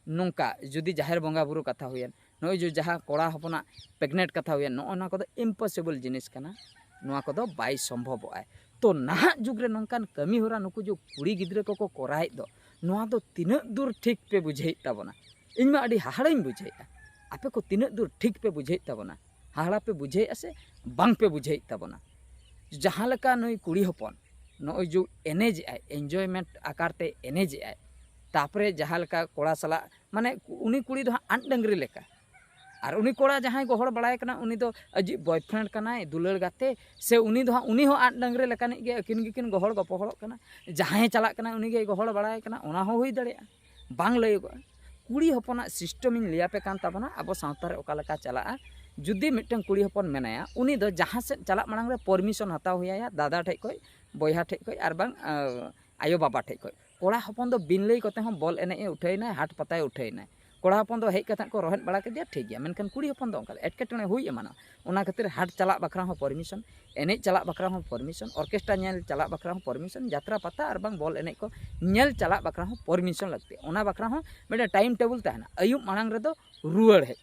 ᱱᱚᱝᱠᱟ ᱡᱩᱫᱤ ᱡᱟᱦᱮᱨ ᱵᱚᱸᱜᱟ ᱵᱩᱨᱩ ᱠᱟᱛᱷᱟ ᱦᱩᱭᱮᱱ, ᱱᱚᱜᱼᱚᱭ ᱡᱮ ᱡᱟᱦᱟᱸ ᱠᱚᱲᱟ ᱦᱚᱯᱚᱱᱟᱜ ᱯᱨᱮᱜᱱᱮᱱᱴ ᱠᱟᱛᱷᱟ ᱦᱩᱭᱮᱱ, ᱱᱚᱜᱼᱚ ᱱᱚᱣᱟ ᱠᱚᱫᱚ ᱤᱢᱯᱚᱥᱤᱵᱚᱞ ᱡᱤᱱᱤᱥ ᱠᱟᱱᱟ, ᱱᱚᱣᱟ ᱠᱚᱫᱚ ᱵᱟᱭ ᱥᱚᱢᱵᱷᱚᱵᱚᱜᱼᱟ᱾ ᱛᱚ ᱱᱟᱦᱟᱜ ᱡᱩᱜᱽ ᱨᱮ ᱱᱚᱝᱠᱟᱱ ᱠᱟᱹᱢᱤ ᱦᱚᱨᱟ ᱱᱩᱠᱩ ᱡᱮ ᱠᱩᱲᱤ ᱜᱤᱫᱽᱨᱟᱹ ᱠᱚᱠᱚ ᱠᱚᱨᱟᱣᱮᱫ ᱫᱚ, ᱱᱚᱣᱟ ᱫᱚ ᱛᱤᱱᱟᱹᱜ ᱫᱩᱨ ᱴᱷᱤᱠ ᱯᱮ ᱵᱩᱡᱷᱟᱹᱣᱮᱫ ᱛᱟᱵᱚᱱᱟ? ᱤᱧ ᱢᱟ ᱟᱹᱰᱤ ᱦᱟᱦᱟᱲᱟᱧ ᱵᱩᱡᱷᱟᱹᱣᱮᱫᱼᱟ᱾ ᱟᱯᱮ ᱠᱚ ᱛᱤᱱᱟᱹᱜ ᱫᱩᱨ ᱴᱷᱤᱠ ᱯᱮ ᱵᱩᱡᱷᱟᱹᱣᱮᱫ ᱛᱟᱵᱚᱱᱟ? ᱦᱟᱦᱟᱲᱟ ᱯᱮ ᱵᱩᱡᱷᱟᱹᱣᱮᱫᱼᱟ ᱥᱮ ᱵᱟᱝ ᱯᱮ ᱵᱩᱡᱷᱟᱹᱣᱮᱫ ᱛᱟᱵᱚᱱᱟ? ᱡᱟᱦᱟᱸ ᱞᱮᱠᱟ ᱱᱩᱭ ᱠᱩᱲᱤ ᱦᱚᱯᱚᱱ ᱱᱚᱜᱼᱚᱭ ᱡᱮ ᱮᱱᱮᱡᱮᱜᱼᱟᱭ, ᱮᱱᱡᱚᱭᱢᱮᱱᱴ ᱟᱠᱟᱨ ᱛᱮ ᱮᱱᱮᱡᱮᱜᱼᱟᱭ, ᱛᱟᱯᱚᱨᱮ ᱡᱟᱦᱟᱸ ᱞᱮᱠᱟ ᱠᱚᱲᱟ ᱥᱟᱞᱟᱜ, ᱢᱟᱱᱮ ᱩᱱᱤ ᱠᱩᱲᱤ ᱫᱚ ᱦᱟᱸᱜ ᱟᱫ ᱰᱟᱹᱝᱨᱤ ᱞᱮᱠᱟ, ᱟᱨ ᱩᱱᱤ ᱠᱚᱲᱟ ᱡᱟᱦᱟᱸᱭ ᱜᱚᱦᱚᱲ ᱵᱟᱲᱟᱭ ᱠᱟᱱᱟ, ᱩᱱᱤ ᱫᱚ ᱟᱡᱤᱡ ᱵᱚᱭᱯᱷᱨᱮᱱᱰ ᱠᱟᱱᱟᱭ, ᱫᱩᱞᱟᱹᱲ ᱜᱟᱛᱮ, ᱥᱮ ᱩᱱᱤ ᱫᱚ ᱦᱟᱸᱜ, ᱩᱱᱤ ᱦᱚᱸ ᱟᱫ ᱰᱟᱹᱝᱨᱤ ᱞᱮᱠᱟᱱᱤᱡ ᱜᱮ, ᱟᱹᱠᱤᱱ ᱜᱮᱠᱤᱱ ᱜᱚᱦᱚᱲ ᱜᱚᱯᱚᱦᱚᱲᱚᱜ ᱠᱟᱱᱟ᱾ ᱡᱟᱦᱟᱸᱭ ᱪᱟᱞᱟᱜ ᱠᱟᱱᱟᱭ, ᱩᱱᱤ ᱜᱮᱭ ᱜᱚᱦᱚᱲ ᱵᱟᱲᱟᱭ ᱠᱟᱱᱟ, ᱚᱱᱟ ᱦᱚᱸ ᱦᱩᱭ ᱫᱟᱲᱮᱭᱟᱜᱼᱟ, ᱵᱟᱝ ᱞᱟᱹᱭᱚᱜᱚᱜᱼᱟ᱾ ᱠᱩᱲᱤ ᱦᱚᱯᱚᱱᱟᱜ ᱥᱤᱥᱴᱮᱢ ᱤᱧ ᱞᱟᱹᱭᱟᱯᱮ ᱠᱟᱱ ᱛᱟᱵᱚᱱᱟ, ᱟᱵᱚ ᱥᱟᱶᱛᱟ ᱨᱮ ᱚᱠᱟ ᱞᱮᱠᱟ ᱪᱟᱞᱟᱜᱼᱟ᱾ ᱡᱩᱫᱤ ᱢᱤᱫᱴᱟᱝ ᱠᱩᱲᱤ ᱦᱚᱯᱚᱱ ᱢᱮᱱᱟᱭᱟ, ᱩᱱᱤ ᱫᱚ ᱡᱟᱦᱟᱸ ᱥᱮᱫ ᱪᱟᱞᱟᱜ ᱢᱟᱲᱟᱝ ᱨᱮ ᱯᱟᱨᱢᱤᱥᱚᱱ ᱦᱟᱛᱟᱣ ᱦᱩᱭᱟᱭᱟ, ᱫᱟᱫᱟ ᱴᱷᱮᱡ ᱠᱷᱚᱡ, ᱵᱚᱭᱦᱟ ᱴᱷᱮᱡ ᱠᱷᱚᱡ, ᱟᱨ ᱵᱟᱝ, ᱟᱸ, ᱟᱭᱳ ᱵᱟᱵᱟ ᱴᱷᱮᱡ ᱠᱷᱚᱡ᱾ ᱠᱚᱲᱟ ᱦᱚᱯᱚᱱ ᱫᱚ ᱵᱤᱱ ᱞᱟᱹᱭ ᱠᱚᱛᱮ ᱦᱚᱸ ᱵᱚᱞ ᱮᱱᱮᱡ ᱮ ᱩᱴᱷᱟᱹᱭᱱᱟᱭ, ᱦᱟᱴ ᱯᱟᱛᱟᱭ ᱩᱴᱷᱟᱹᱭᱱᱟᱭ᱾ ᱠᱚᱲᱟ ᱦᱚᱯᱚᱱ ᱫᱚ ᱦᱮᱡ ᱠᱟᱛᱮ ᱠᱚ ᱨᱚᱦᱮᱫ ᱵᱟᱲᱟ ᱠᱮᱫᱮᱭᱟ, ᱴᱷᱤᱠ ᱜᱮᱭᱟ, ᱢᱮᱱᱠᱷᱟᱱ ᱠᱩᱲᱤ ᱦᱚᱯᱚᱱ ᱫᱚ ᱚᱱᱠᱟ ᱮᱴᱠᱮᱴᱚᱬᱮ ᱦᱩᱭ ᱮᱢᱟᱱᱚᱜᱼᱟ᱾ ᱚᱱᱟ ᱠᱷᱟᱹᱛᱤᱨ ᱦᱟᱴ ᱪᱟᱞᱟᱜ ᱵᱟᱠᱷᱨᱟ ᱦᱚᱸ ᱯᱟᱨᱢᱤᱥᱚᱱ, ᱮᱱᱮᱡ ᱪᱟᱞᱟᱜ ᱵᱟᱠᱷᱨᱟ ᱦᱚᱸ ᱯᱟᱨᱢᱤᱥᱚᱱ, ᱚᱨᱠᱮᱥᱴᱨᱟ ᱧᱮᱞ ᱪᱟᱞᱟᱜ ᱵᱟᱠᱷᱨᱟ ᱦᱚᱸ ᱯᱟᱨᱢᱤᱥᱚᱱ, ᱡᱟᱛᱨᱟ ᱯᱟᱛᱟ ᱟᱨ ᱵᱟᱝ ᱵᱚᱞ ᱮᱱᱮᱡ ᱠᱚ ᱧᱮᱞ ᱪᱟᱞᱟᱜ ᱵᱟᱠᱷᱨᱟ ᱦᱚᱸ ᱯᱟᱨᱢᱤᱥᱚᱱ ᱞᱟᱹᱠᱛᱤ᱾ ᱚᱱᱟ ᱵᱟᱠᱷᱨᱟ ᱦᱚᱸ ᱢᱤᱫᱴᱮᱱ ᱴᱟᱭᱤᱢ ᱴᱮᱵᱚᱞ ᱛᱟᱦᱮᱱᱟ, ᱟᱹᱭᱩᱵ ᱢᱟᱲᱟᱝ ᱨᱮᱫᱚ ᱨᱩᱣᱟᱹᱲ ᱦᱮᱡ,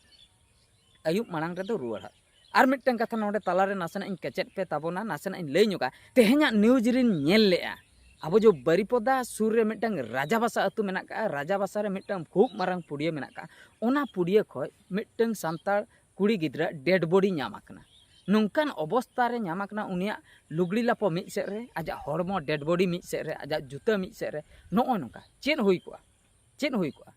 ᱟᱹᱭᱩᱵ ᱢᱟᱲᱟᱝ ᱨᱮᱫᱚ ᱨᱩᱣᱟᱹᱲ ᱦᱮᱡ᱾ ᱟᱨ ᱢᱤᱫᱴᱟᱝ ᱠᱟᱛᱷᱟ ᱱᱚᱰᱮ ᱛᱟᱞᱟᱨᱮ ᱱᱟᱥᱮᱱᱟᱜ ᱤᱧ ᱠᱮᱪᱮᱫ ᱯᱮ ᱛᱟᱵᱚᱱᱟ, ᱱᱟᱥᱮᱱᱟᱜ ᱤᱧ ᱞᱟᱹᱭ ᱧᱚᱜᱟ᱾ ᱛᱮᱦᱮᱧᱟᱜ ᱱᱤᱭᱩᱡᱽ ᱨᱤᱧ ᱧᱮᱞ ᱞᱮᱜᱼᱟ, ᱟᱵᱚ ᱡᱮ ᱵᱟᱨᱤᱯᱚᱫᱟ ᱥᱩᱨ ᱨᱮ ᱢᱤᱫᱴᱟᱝ ᱨᱟᱡᱟᱵᱟᱥᱟ ᱟᱹᱛᱩ ᱢᱮᱱᱟᱜ ᱠᱟᱜᱼᱟ, ᱨᱟᱡᱟᱵᱟᱥᱟ ᱨᱮ ᱢᱤᱫᱴᱟᱝ ᱠᱷᱩᱵ ᱢᱟᱨᱟᱝ ᱯᱩᱲᱤᱭᱟᱹ ᱢᱮᱱᱟᱜ ᱠᱟᱜᱼᱟ, ᱚᱱᱟ ᱯᱩᱲᱤᱭᱟᱹ ᱠᱷᱚᱡ ᱢᱤᱫᱴᱟᱝ ᱥᱟᱱᱛᱟᱲ ᱠᱩᱲᱤ ᱜᱤᱫᱽᱨᱟᱹ ᱰᱮᱰ ᱵᱚᱰᱤ ᱧᱟᱢ ᱟᱠᱟᱱᱟ᱾ ᱱᱚᱝᱠᱟᱱ ᱚᱵᱚᱥᱛᱟ ᱨᱮ ᱧᱟᱢ ᱟᱠᱟᱱᱟ, ᱩᱱᱤᱭᱟᱜ ᱞᱩᱜᱽᱲᱤ ᱞᱟᱯᱚ ᱢᱤᱫ ᱥᱮᱫ ᱨᱮ, ᱟᱡᱟᱜ ᱦᱚᱲᱢᱚ ᱰᱮᱰ ᱵᱚᱰᱤ ᱢᱤᱫ ᱥᱮᱫ ᱨᱮ, ᱟᱡᱟᱜ ᱡᱩᱛᱟᱹ ᱢᱤᱫ ᱥᱮᱫ ᱨᱮ᱾ ᱱᱚᱜᱼᱚᱭ ᱱᱚᱝᱠᱟ ᱪᱮᱫ ᱦᱩᱭ ᱠᱚᱜᱼᱟ? ᱪᱮᱫ ᱦᱩᱭ ᱠᱚᱜᱼᱟ?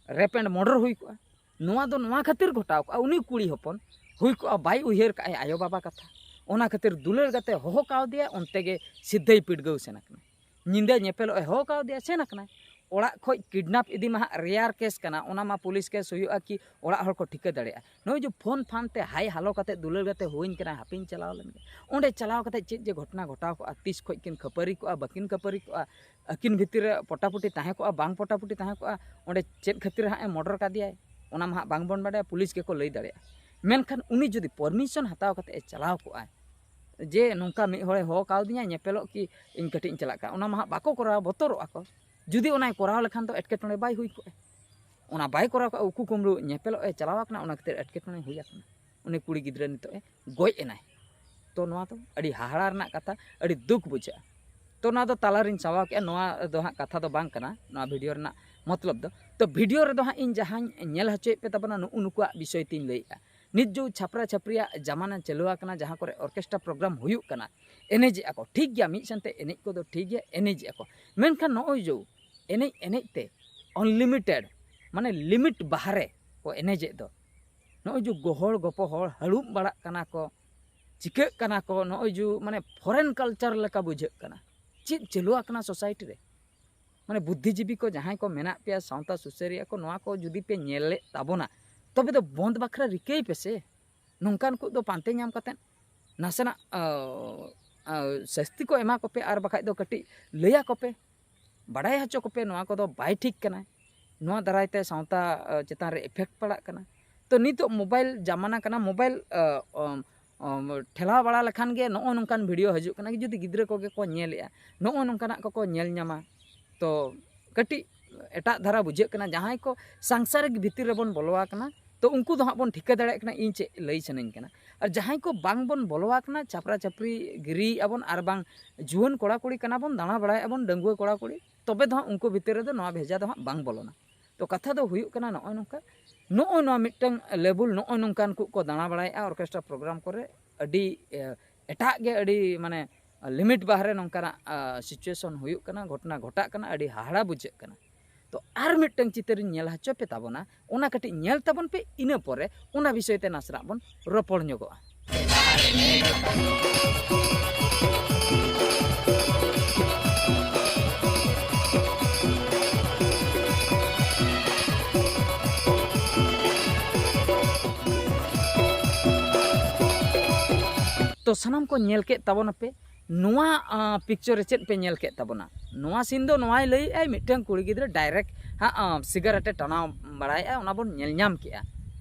ᱨᱮᱯ ᱮᱱᱰ ᱢᱚᱨᱰᱟᱨ ᱦᱩᱭ ᱠᱚᱜᱼᱟ᱾ ᱱᱚᱣᱟ ᱫᱚ ᱱᱚᱣᱟ ᱠᱷᱟᱹᱛᱤᱨ ᱜᱷᱚᱴᱟᱣ ᱠᱚᱜᱼᱟ, ᱩᱱᱤ ᱠᱩᱲᱤ ᱦᱚᱯᱚᱱ ᱦᱩᱭ ᱠᱚᱜᱼᱟ, ᱵᱟᱭ ᱩᱭᱦᱟᱹᱨ ᱠᱟᱜᱼᱟᱭ ᱟᱭᱳᱼᱵᱟᱵᱟ ᱠᱟᱛᱷᱟ᱾ ᱚᱱᱟ ᱠᱷᱟᱹᱛᱤᱨ ᱫᱩᱞᱟᱹᱲ ᱠᱟᱛᱮ ᱦᱚᱦᱚ ᱠᱟᱣᱫᱮᱭᱟ, ᱚᱱᱛᱮ ᱜᱮ ᱥᱤᱫᱷᱟᱹᱭ ᱯᱤᱰᱜᱟᱹᱣ ᱥᱮᱱ ᱟᱠᱟᱱᱟ᱾ ᱧᱤᱫᱟᱹ ᱧᱮᱯᱮᱞᱚᱜ ᱮ ᱦᱚᱦᱚ ᱠᱟᱣᱫᱮᱭᱟ, ᱥᱮᱱ ᱟᱠᱟᱱᱟᱭ᱾ ᱚᱲᱟᱜ ᱠᱷᱚᱡ ᱠᱤᱰᱱᱟᱯ ᱤᱫᱤ ᱢᱟ ᱦᱟᱸᱜ ᱨᱮᱭᱟᱨ ᱠᱮᱥ ᱠᱟᱱᱟ, ᱚᱱᱟ ᱢᱟ ᱯᱩᱞᱤᱥ ᱠᱮᱥ ᱦᱩᱭᱩᱜᱼᱟ ᱠᱤ ᱚᱲᱟᱜ ᱦᱚᱲ ᱠᱚ ᱴᱷᱤᱠᱟᱹ ᱫᱟᱲᱮᱭᱟᱜᱼᱟ᱾ ᱱᱚᱜᱼᱚᱭ ᱡᱮ ᱯᱷᱳᱱ ᱯᱷᱟᱱ ᱛᱮ ᱦᱟᱭ ᱦᱟᱞᱚ ᱠᱟᱛᱮ ᱫᱩᱞᱟᱹᱲ ᱠᱟᱛᱮ ᱦᱩᱭᱟᱹᱧ ᱠᱟᱱᱟ, ᱦᱟᱯᱮᱧ ᱪᱟᱞᱟᱣ ᱞᱮᱱ ᱜᱮ᱾ ᱚᱸᱰᱮ ᱪᱟᱞᱟᱣ ᱠᱟᱛᱮ ᱪᱮᱫ ᱡᱮ ᱜᱷᱚᱴᱚᱱᱟ ᱜᱷᱚᱴᱟᱣ ᱠᱚᱜᱼᱟ, ᱛᱤᱥ ᱠᱷᱚᱡ ᱠᱤᱱ ᱠᱷᱟᱹᱯᱟᱹᱨᱤ ᱠᱚᱜᱼᱟ, ᱵᱟᱹᱠᱤᱱ ᱠᱷᱟᱹᱯᱟᱹᱨᱤ ᱠᱚᱜᱼᱟ, ᱟᱹᱠᱤᱱ ᱵᱷᱤᱛᱤᱨ ᱨᱮ ᱯᱚᱴᱟᱯᱩᱴᱤ ᱛᱟᱦᱮᱸ ᱠᱚᱜᱼᱟ, ᱵᱟᱝ ᱯᱚᱴᱟᱯᱩᱴᱤ ᱛᱟᱦᱮᱸ ᱠᱚᱜᱼᱟ, ᱚᱸᱰᱮ ᱪᱮᱫ ᱠᱷᱟᱹᱛᱤᱨ ᱦᱟᱸᱜ ᱮ ᱢᱚᱨᱰᱚᱨ ᱠᱟᱫᱮᱭᱟᱭ, ᱚᱱᱟ ᱢᱟ ᱦᱟᱸᱜ ᱵᱟᱝ ᱵᱚᱱ ᱵᱟᱰᱟᱭᱟ, ᱯᱩᱞᱤᱥ ᱜᱮᱠᱚ ᱞᱟᱹᱭ ᱫᱟᱲᱮᱭᱟᱜᱼᱟ᱾ ᱢᱮᱱᱠᱷᱟᱱ ᱩᱱᱤ ᱡᱩᱫᱤ ᱯᱟᱨᱢᱤᱥᱚᱱ ᱦᱟᱛᱟᱣ ᱠᱟᱛᱮ ᱮ ᱪᱟᱞᱟᱣ ᱠᱚᱜᱼᱟᱭ, ᱡᱮ ᱱᱚᱝᱠᱟ ᱢᱤᱫ ᱦᱚᱲᱮ ᱦᱚᱦᱚ ᱠᱟᱣᱫᱤᱧᱟ ᱧᱮᱯᱮᱞᱚᱜ ᱠᱤ ᱤᱧ ᱠᱟᱹᱴᱤᱡ ᱤᱧ ᱪᱟᱞᱟᱜ ᱠᱟᱱᱟ, ᱚᱱᱟ ᱢᱟ ᱦᱟᱸᱜ ᱵᱟᱠᱚ ᱠᱚᱨᱟᱣᱟ, ᱵᱚᱛᱚᱨᱚᱜᱼᱟ ᱠᱚ᱾ ᱡᱩᱫᱤ ᱚᱱᱟᱭ ᱠᱚᱨᱟᱣ ᱞᱮᱠᱷᱟᱱ ᱫᱚ ᱮᱴᱠᱮᱴᱚᱬᱮ ᱵᱟᱭ ᱦᱩᱭ ᱠᱚᱜᱼᱟ᱾ ᱚᱱᱟ ᱵᱟᱭ ᱠᱚᱨᱟᱣ ᱠᱟᱜᱼᱟ, ᱩᱠᱩ ᱠᱩᱢᱵᱽᱲᱩ ᱧᱮᱯᱮᱞᱚᱜ ᱮ ᱪᱟᱞᱟᱣ ᱟᱠᱟᱱᱟ, ᱚᱱᱟ ᱠᱷᱟᱹᱛᱤᱨ ᱮᱴᱠᱮᱴᱚᱬᱮ ᱦᱩᱭ ᱟᱠᱟᱱᱟ᱾ ᱩᱱᱤ ᱠᱩᱲᱤ ᱜᱤᱫᱽᱨᱟᱹ ᱱᱤᱛᱚᱜ ᱮ ᱜᱚᱡ ᱮᱱᱟᱭ᱾ ᱛᱚ ᱱᱚᱣᱟ ᱫᱚ ᱟᱹᱰᱤ ᱦᱟᱦᱟᱲᱟ ᱨᱮᱱᱟᱜ ᱠᱟᱛᱷᱟ, ᱟᱹᱰᱤ ᱫᱩᱠ ᱵᱩᱡᱷᱟᱹᱜᱼᱟ᱾ ᱛᱚ ᱱᱚᱣᱟ ᱫᱚ ᱛᱟᱞᱟᱨᱤᱧ ᱥᱟᱵᱟᱣ ᱠᱮᱜᱼᱟ, ᱱᱚᱣᱟ ᱫᱚ ᱦᱟᱸᱜ ᱠᱟᱛᱷᱟ ᱫᱚ ᱵᱟᱝ ᱠᱟᱱᱟ ᱱᱚᱣᱟ ᱵᱷᱤᱰᱤᱭᱳ ᱨᱮᱱᱟᱜ ᱢᱚᱛᱞᱚᱵ ᱫᱚ᱾ ᱛᱚ ᱵᱷᱤᱰᱤᱭᱳ ᱨᱮᱫᱚ ᱦᱟᱸᱜ ᱤᱧ ᱡᱟᱦᱟᱸᱧ ᱧᱮᱞ ᱦᱚᱪᱚᱭᱮᱫ ᱯᱮ ᱛᱟᱵᱚᱱᱟ, ᱱᱩᱜᱼᱩ ᱱᱩᱠᱩᱣᱟᱜ ᱵᱤᱥᱚᱭ ᱛᱤᱧ ᱞᱟᱹᱭᱮᱫᱼᱟ᱾ ᱱᱤᱛ ᱡᱮ ᱪᱷᱟᱯᱨᱟ ᱪᱷᱟᱯᱨᱤᱭᱟᱜ ᱡᱟᱢᱟᱱᱟ ᱪᱟᱹᱞᱩ ᱟᱠᱟᱱᱟ, ᱡᱟᱦᱟᱸ ᱠᱚᱨᱮ ᱚᱨᱠᱮᱥᱴᱨᱟ ᱯᱨᱳᱜᱨᱟᱢ ᱦᱩᱭᱩᱜ ᱠᱟᱱᱟ, ᱮᱱᱮᱡᱮᱜᱼᱟ ᱠᱚ, ᱴᱷᱤᱠ ᱜᱮᱭᱟ, ᱢᱤᱫ ᱥᱮᱱᱛᱮ ᱮᱱᱮᱡ ᱠᱚᱫᱚ ᱴᱷᱤᱠ ᱜᱮᱭᱟ, ᱮᱱᱮᱡᱮᱜᱼᱟ ᱠᱚ, ᱢᱮᱱᱠᱷᱟᱱ ᱱᱚᱜᱼᱚᱭ ᱡᱮ ᱮᱱᱮᱡ ᱮᱱᱮᱡ ᱛᱮ ᱟᱱᱞᱤᱢᱤᱴᱮᱰ, ᱢᱟᱱᱮ ᱞᱤᱢᱤᱴ ᱵᱟᱦᱨᱮ ᱠᱚ ᱮᱱᱮᱡᱮᱫ ᱫᱚ, ᱱᱚᱜᱼᱚᱭ ᱡᱮ ᱜᱚᱦᱚᱲ ᱜᱚᱯᱚᱦᱚᱲ ᱦᱟᱹᱲᱩᱵ ᱵᱟᱲᱟᱜ ᱠᱟᱱᱟ ᱠᱚ, ᱪᱤᱠᱟᱹᱜ ᱠᱟᱱᱟ ᱠᱚ, ᱱᱚᱜᱼᱚᱭ ᱡᱮ ᱢᱟᱱᱮ ᱯᱷᱚᱨᱮᱱ ᱠᱟᱞᱪᱟᱨ ᱞᱮᱠᱟ ᱵᱩᱡᱷᱟᱹᱜ ᱠᱟᱱᱟ᱾ ᱪᱮᱫ ᱪᱟᱹᱞᱩ ᱟᱠᱟᱱᱟ ᱥᱳᱥᱟᱭᱴᱤ ᱨᱮ? ᱢᱟᱱᱮ ᱵᱩᱫᱽᱫᱷᱤᱡᱤᱵᱤ ᱠᱚ ᱡᱟᱦᱟᱸᱭ ᱠᱚ ᱢᱮᱱᱟᱜ ᱯᱮᱭᱟ, ᱥᱟᱶᱛᱟ ᱥᱩᱥᱟᱹᱨᱤᱭᱟᱹ ᱠᱚ, ᱱᱚᱣᱟ ᱠᱚ ᱡᱩᱫᱤ ᱯᱮ ᱧᱮᱞᱮᱫ ᱛᱟᱵᱚᱱᱟ, ᱛᱚᱵᱮ ᱫᱚ ᱵᱚᱱᱫ ᱵᱟᱠᱷᱨᱟ ᱨᱤᱠᱟᱹᱭ ᱯᱮᱥᱮ᱾ ᱱᱚᱝᱠᱟᱱ ᱠᱚ ᱫᱚ ᱯᱟᱱᱛᱮ ᱧᱟᱢ ᱠᱟᱛᱮᱫ ᱱᱟᱥᱮᱱᱟᱜ, ᱟᱹ, ᱟᱹ, ᱥᱟᱹᱥᱛᱤ ᱠᱚ ᱮᱢᱟ ᱠᱚᱯᱮ, ᱟᱨ ᱵᱟᱠᱷᱟᱡ ᱫᱚ ᱠᱟᱹᱴᱤᱡ ᱞᱟᱹᱭᱟ ᱠᱚᱯᱮ, ᱵᱟᱰᱟᱭ ᱦᱚᱪᱚ ᱠᱚᱯᱮ, ᱱᱚᱣᱟ ᱠᱚᱫᱚ ᱵᱟᱭ ᱴᱷᱤᱠ ᱠᱟᱱᱟ᱾ ᱱᱚᱣᱟ ᱫᱟᱨᱟᱭ ᱛᱮ ᱥᱟᱶᱛᱟ ᱪᱮᱛᱟᱱ ᱨᱮ ᱮᱯᱷᱮᱠᱴ ᱯᱟᱲᱟᱜ ᱠᱟᱱᱟ᱾ ᱛᱚ ᱱᱤᱛᱚᱜ ᱢᱳᱵᱟᱭᱤᱞ ᱡᱟᱢᱟᱱᱟ ᱠᱟᱱᱟ, ᱢᱳᱵᱟᱭᱤᱞ ᱴᱷᱮᱞᱟᱣ ᱵᱟᱲᱟ ᱞᱮᱠᱷᱟᱱ ᱜᱮ ᱱᱚᱜᱼᱚ ᱱᱚᱝᱠᱟᱱ ᱵᱷᱤᱰᱤᱭᱳ ᱦᱤᱡᱩᱜ ᱠᱟᱱᱟ᱾ ᱡᱩᱫᱤ ᱜᱤᱫᱽᱨᱟᱹ ᱠᱚᱜᱮ ᱠᱚ ᱧᱮᱞᱮᱜᱼᱟ, ᱱᱚᱜᱼᱚ ᱱᱚᱝᱠᱟᱱᱟᱜ ᱠᱚᱠᱚ ᱧᱮᱞ ᱧᱟᱢᱟ, ᱛᱚ ᱠᱟᱹᱴᱤᱡ ᱮᱴᱟᱜ ᱫᱷᱟᱨᱟ ᱵᱩᱡᱷᱟᱹᱜ ᱠᱟᱱᱟ᱾ ᱡᱟᱦᱟᱸᱭ ᱠᱚ ᱥᱟᱝᱥᱟᱨᱤᱠ ᱵᱷᱤᱛᱤᱨ ᱨᱮᱵᱚᱱ ᱵᱚᱞᱚ ᱟᱠᱟᱱᱟ, ᱛᱚ ᱩᱱᱠᱩ ᱫᱚ ᱦᱟᱸᱜ ᱵᱚᱱ ᱴᱷᱤᱠᱟᱹ ᱫᱟᱲᱮᱭᱟᱜ ᱠᱟᱱᱟ ᱤᱧ ᱪᱮᱫ ᱞᱟᱹᱭ ᱥᱟᱱᱟᱧ ᱠᱟᱱᱟ᱾ ᱟᱨ ᱡᱟᱦᱟᱸᱭ ᱠᱚ ᱵᱟᱝ ᱵᱚᱱ ᱵᱚᱞᱚ ᱟᱠᱟᱱᱟ, ᱪᱷᱟᱯᱨᱟ ᱪᱷᱟᱯᱨᱤ ᱜᱤᱨᱤᱭᱮᱫᱼᱟ ᱵᱚᱱ, ᱟᱨ ᱵᱟᱝ ᱡᱩᱣᱟᱹᱱ ᱠᱚᱲᱟ ᱠᱩᱲᱤ ᱠᱟᱱᱟ ᱵᱚᱱ, ᱫᱟᱬᱟ ᱵᱟᱲᱟᱭᱮᱫᱼᱟ ᱵᱚᱱ, ᱰᱟᱺᱜᱩᱣᱟᱹ ᱠᱚᱲᱟ ᱠᱩᱲᱤ, ᱛᱚᱵᱮ ᱫᱚ ᱦᱟᱸᱜ ᱩᱱᱠᱩ ᱵᱷᱤᱛᱤᱨ ᱨᱮᱫᱚ ᱱᱚᱣᱟ ᱵᱷᱮᱡᱟ ᱫᱚ ᱦᱟᱸᱜ ᱵᱟᱝ ᱵᱚᱞᱚᱱᱟ᱾ ᱛᱚ ᱠᱟᱛᱷᱟ ᱫᱚ ᱦᱩᱭᱩᱜ ᱠᱟᱱᱟ ᱱᱚᱜᱼᱚᱭ ᱱᱚᱝᱠᱟ, ᱱᱚᱜᱼᱚᱭ ᱱᱚᱣᱟ ᱢᱤᱫᱴᱟᱝ ᱞᱮᱵᱩᱞ, ᱱᱚᱜᱼᱚᱭ ᱱᱚᱝᱠᱟᱱ ᱠᱚ ᱠᱚ ᱫᱟᱬᱟ ᱵᱟᱲᱟᱭᱮᱫᱼᱟ ᱚᱨᱠᱮᱥᱴᱨᱟ ᱯᱨᱳᱜᱨᱟᱢ ᱠᱚᱨᱮ, ᱟᱹᱰᱤ ᱮᱴᱟᱜ ᱜᱮ, ᱟᱹᱰᱤ ᱢᱟᱱᱮ ᱞᱤᱢᱤᱴ ᱵᱟᱦᱨᱮ ᱱᱚᱝᱠᱟᱱᱟᱜ ᱥᱤᱪᱩᱭᱮᱥᱚᱱ ᱦᱩᱭᱩᱜ ᱠᱟᱱᱟ, ᱜᱷᱚᱴᱚᱱᱟ ᱜᱷᱚᱴᱟᱜ ᱠᱟᱱᱟ, ᱟᱹᱰᱤ ᱦᱟᱦᱟᱲᱟ ᱵᱩᱡᱷᱟᱹᱜ ᱠᱟᱱᱟ᱾ ᱛᱚ ᱟᱨ ᱢᱤᱫᱴᱟᱝ ᱪᱤᱛᱟᱹᱨᱤᱧ ᱧᱮᱞ ᱦᱚᱪᱚ ᱯᱮ ᱛᱟᱵᱚᱱᱟ, ᱚᱱᱟ ᱠᱟᱹᱴᱤᱡ ᱧᱮᱞ ᱛᱟᱵᱚᱱ ᱯᱮ, ᱤᱱᱟᱹ ᱯᱚᱨᱮ ᱚᱱᱟ ᱵᱤᱥᱚᱭ ᱛᱮ ᱱᱟᱥᱮᱱᱟᱜ ᱵᱚᱱ ᱨᱚᱯᱚᱲ ᱧᱚᱜᱚᱜᱼᱟ᱾ ᱛᱚ ᱥᱟᱱᱟᱢ ᱠᱚ ᱧᱮᱞ ᱠᱮᱫ ᱛᱟᱵᱚᱱᱟᱯᱮ, ᱱᱚᱣᱟ ᱯᱤᱠᱪᱚᱨ ᱨᱮ ᱪᱮᱫ ᱯᱮ ᱧᱮᱞ ᱠᱮᱫ ᱛᱟᱵᱚᱱᱟ? ᱱᱚᱣᱟ ᱥᱤᱱ ᱫᱚ ᱱᱚᱣᱟᱭ ᱞᱟᱹᱭᱮᱫᱼᱟᱭ, ᱢᱤᱫᱴᱟᱝ ᱠᱩᱲᱤ ᱜᱤᱫᱽᱨᱟᱹ ᱰᱟᱭᱨᱮᱠᱴ ᱦᱟᱸᱜ ᱥᱤᱜᱟᱨᱮᱴ ᱮ ᱴᱟᱱᱟᱣ ᱵᱟᱲᱟᱭᱮᱫᱼᱟ, ᱚᱱᱟ ᱵᱚᱱ ᱧᱮᱞ ᱧᱟᱢ ᱠᱮᱜᱼᱟ᱾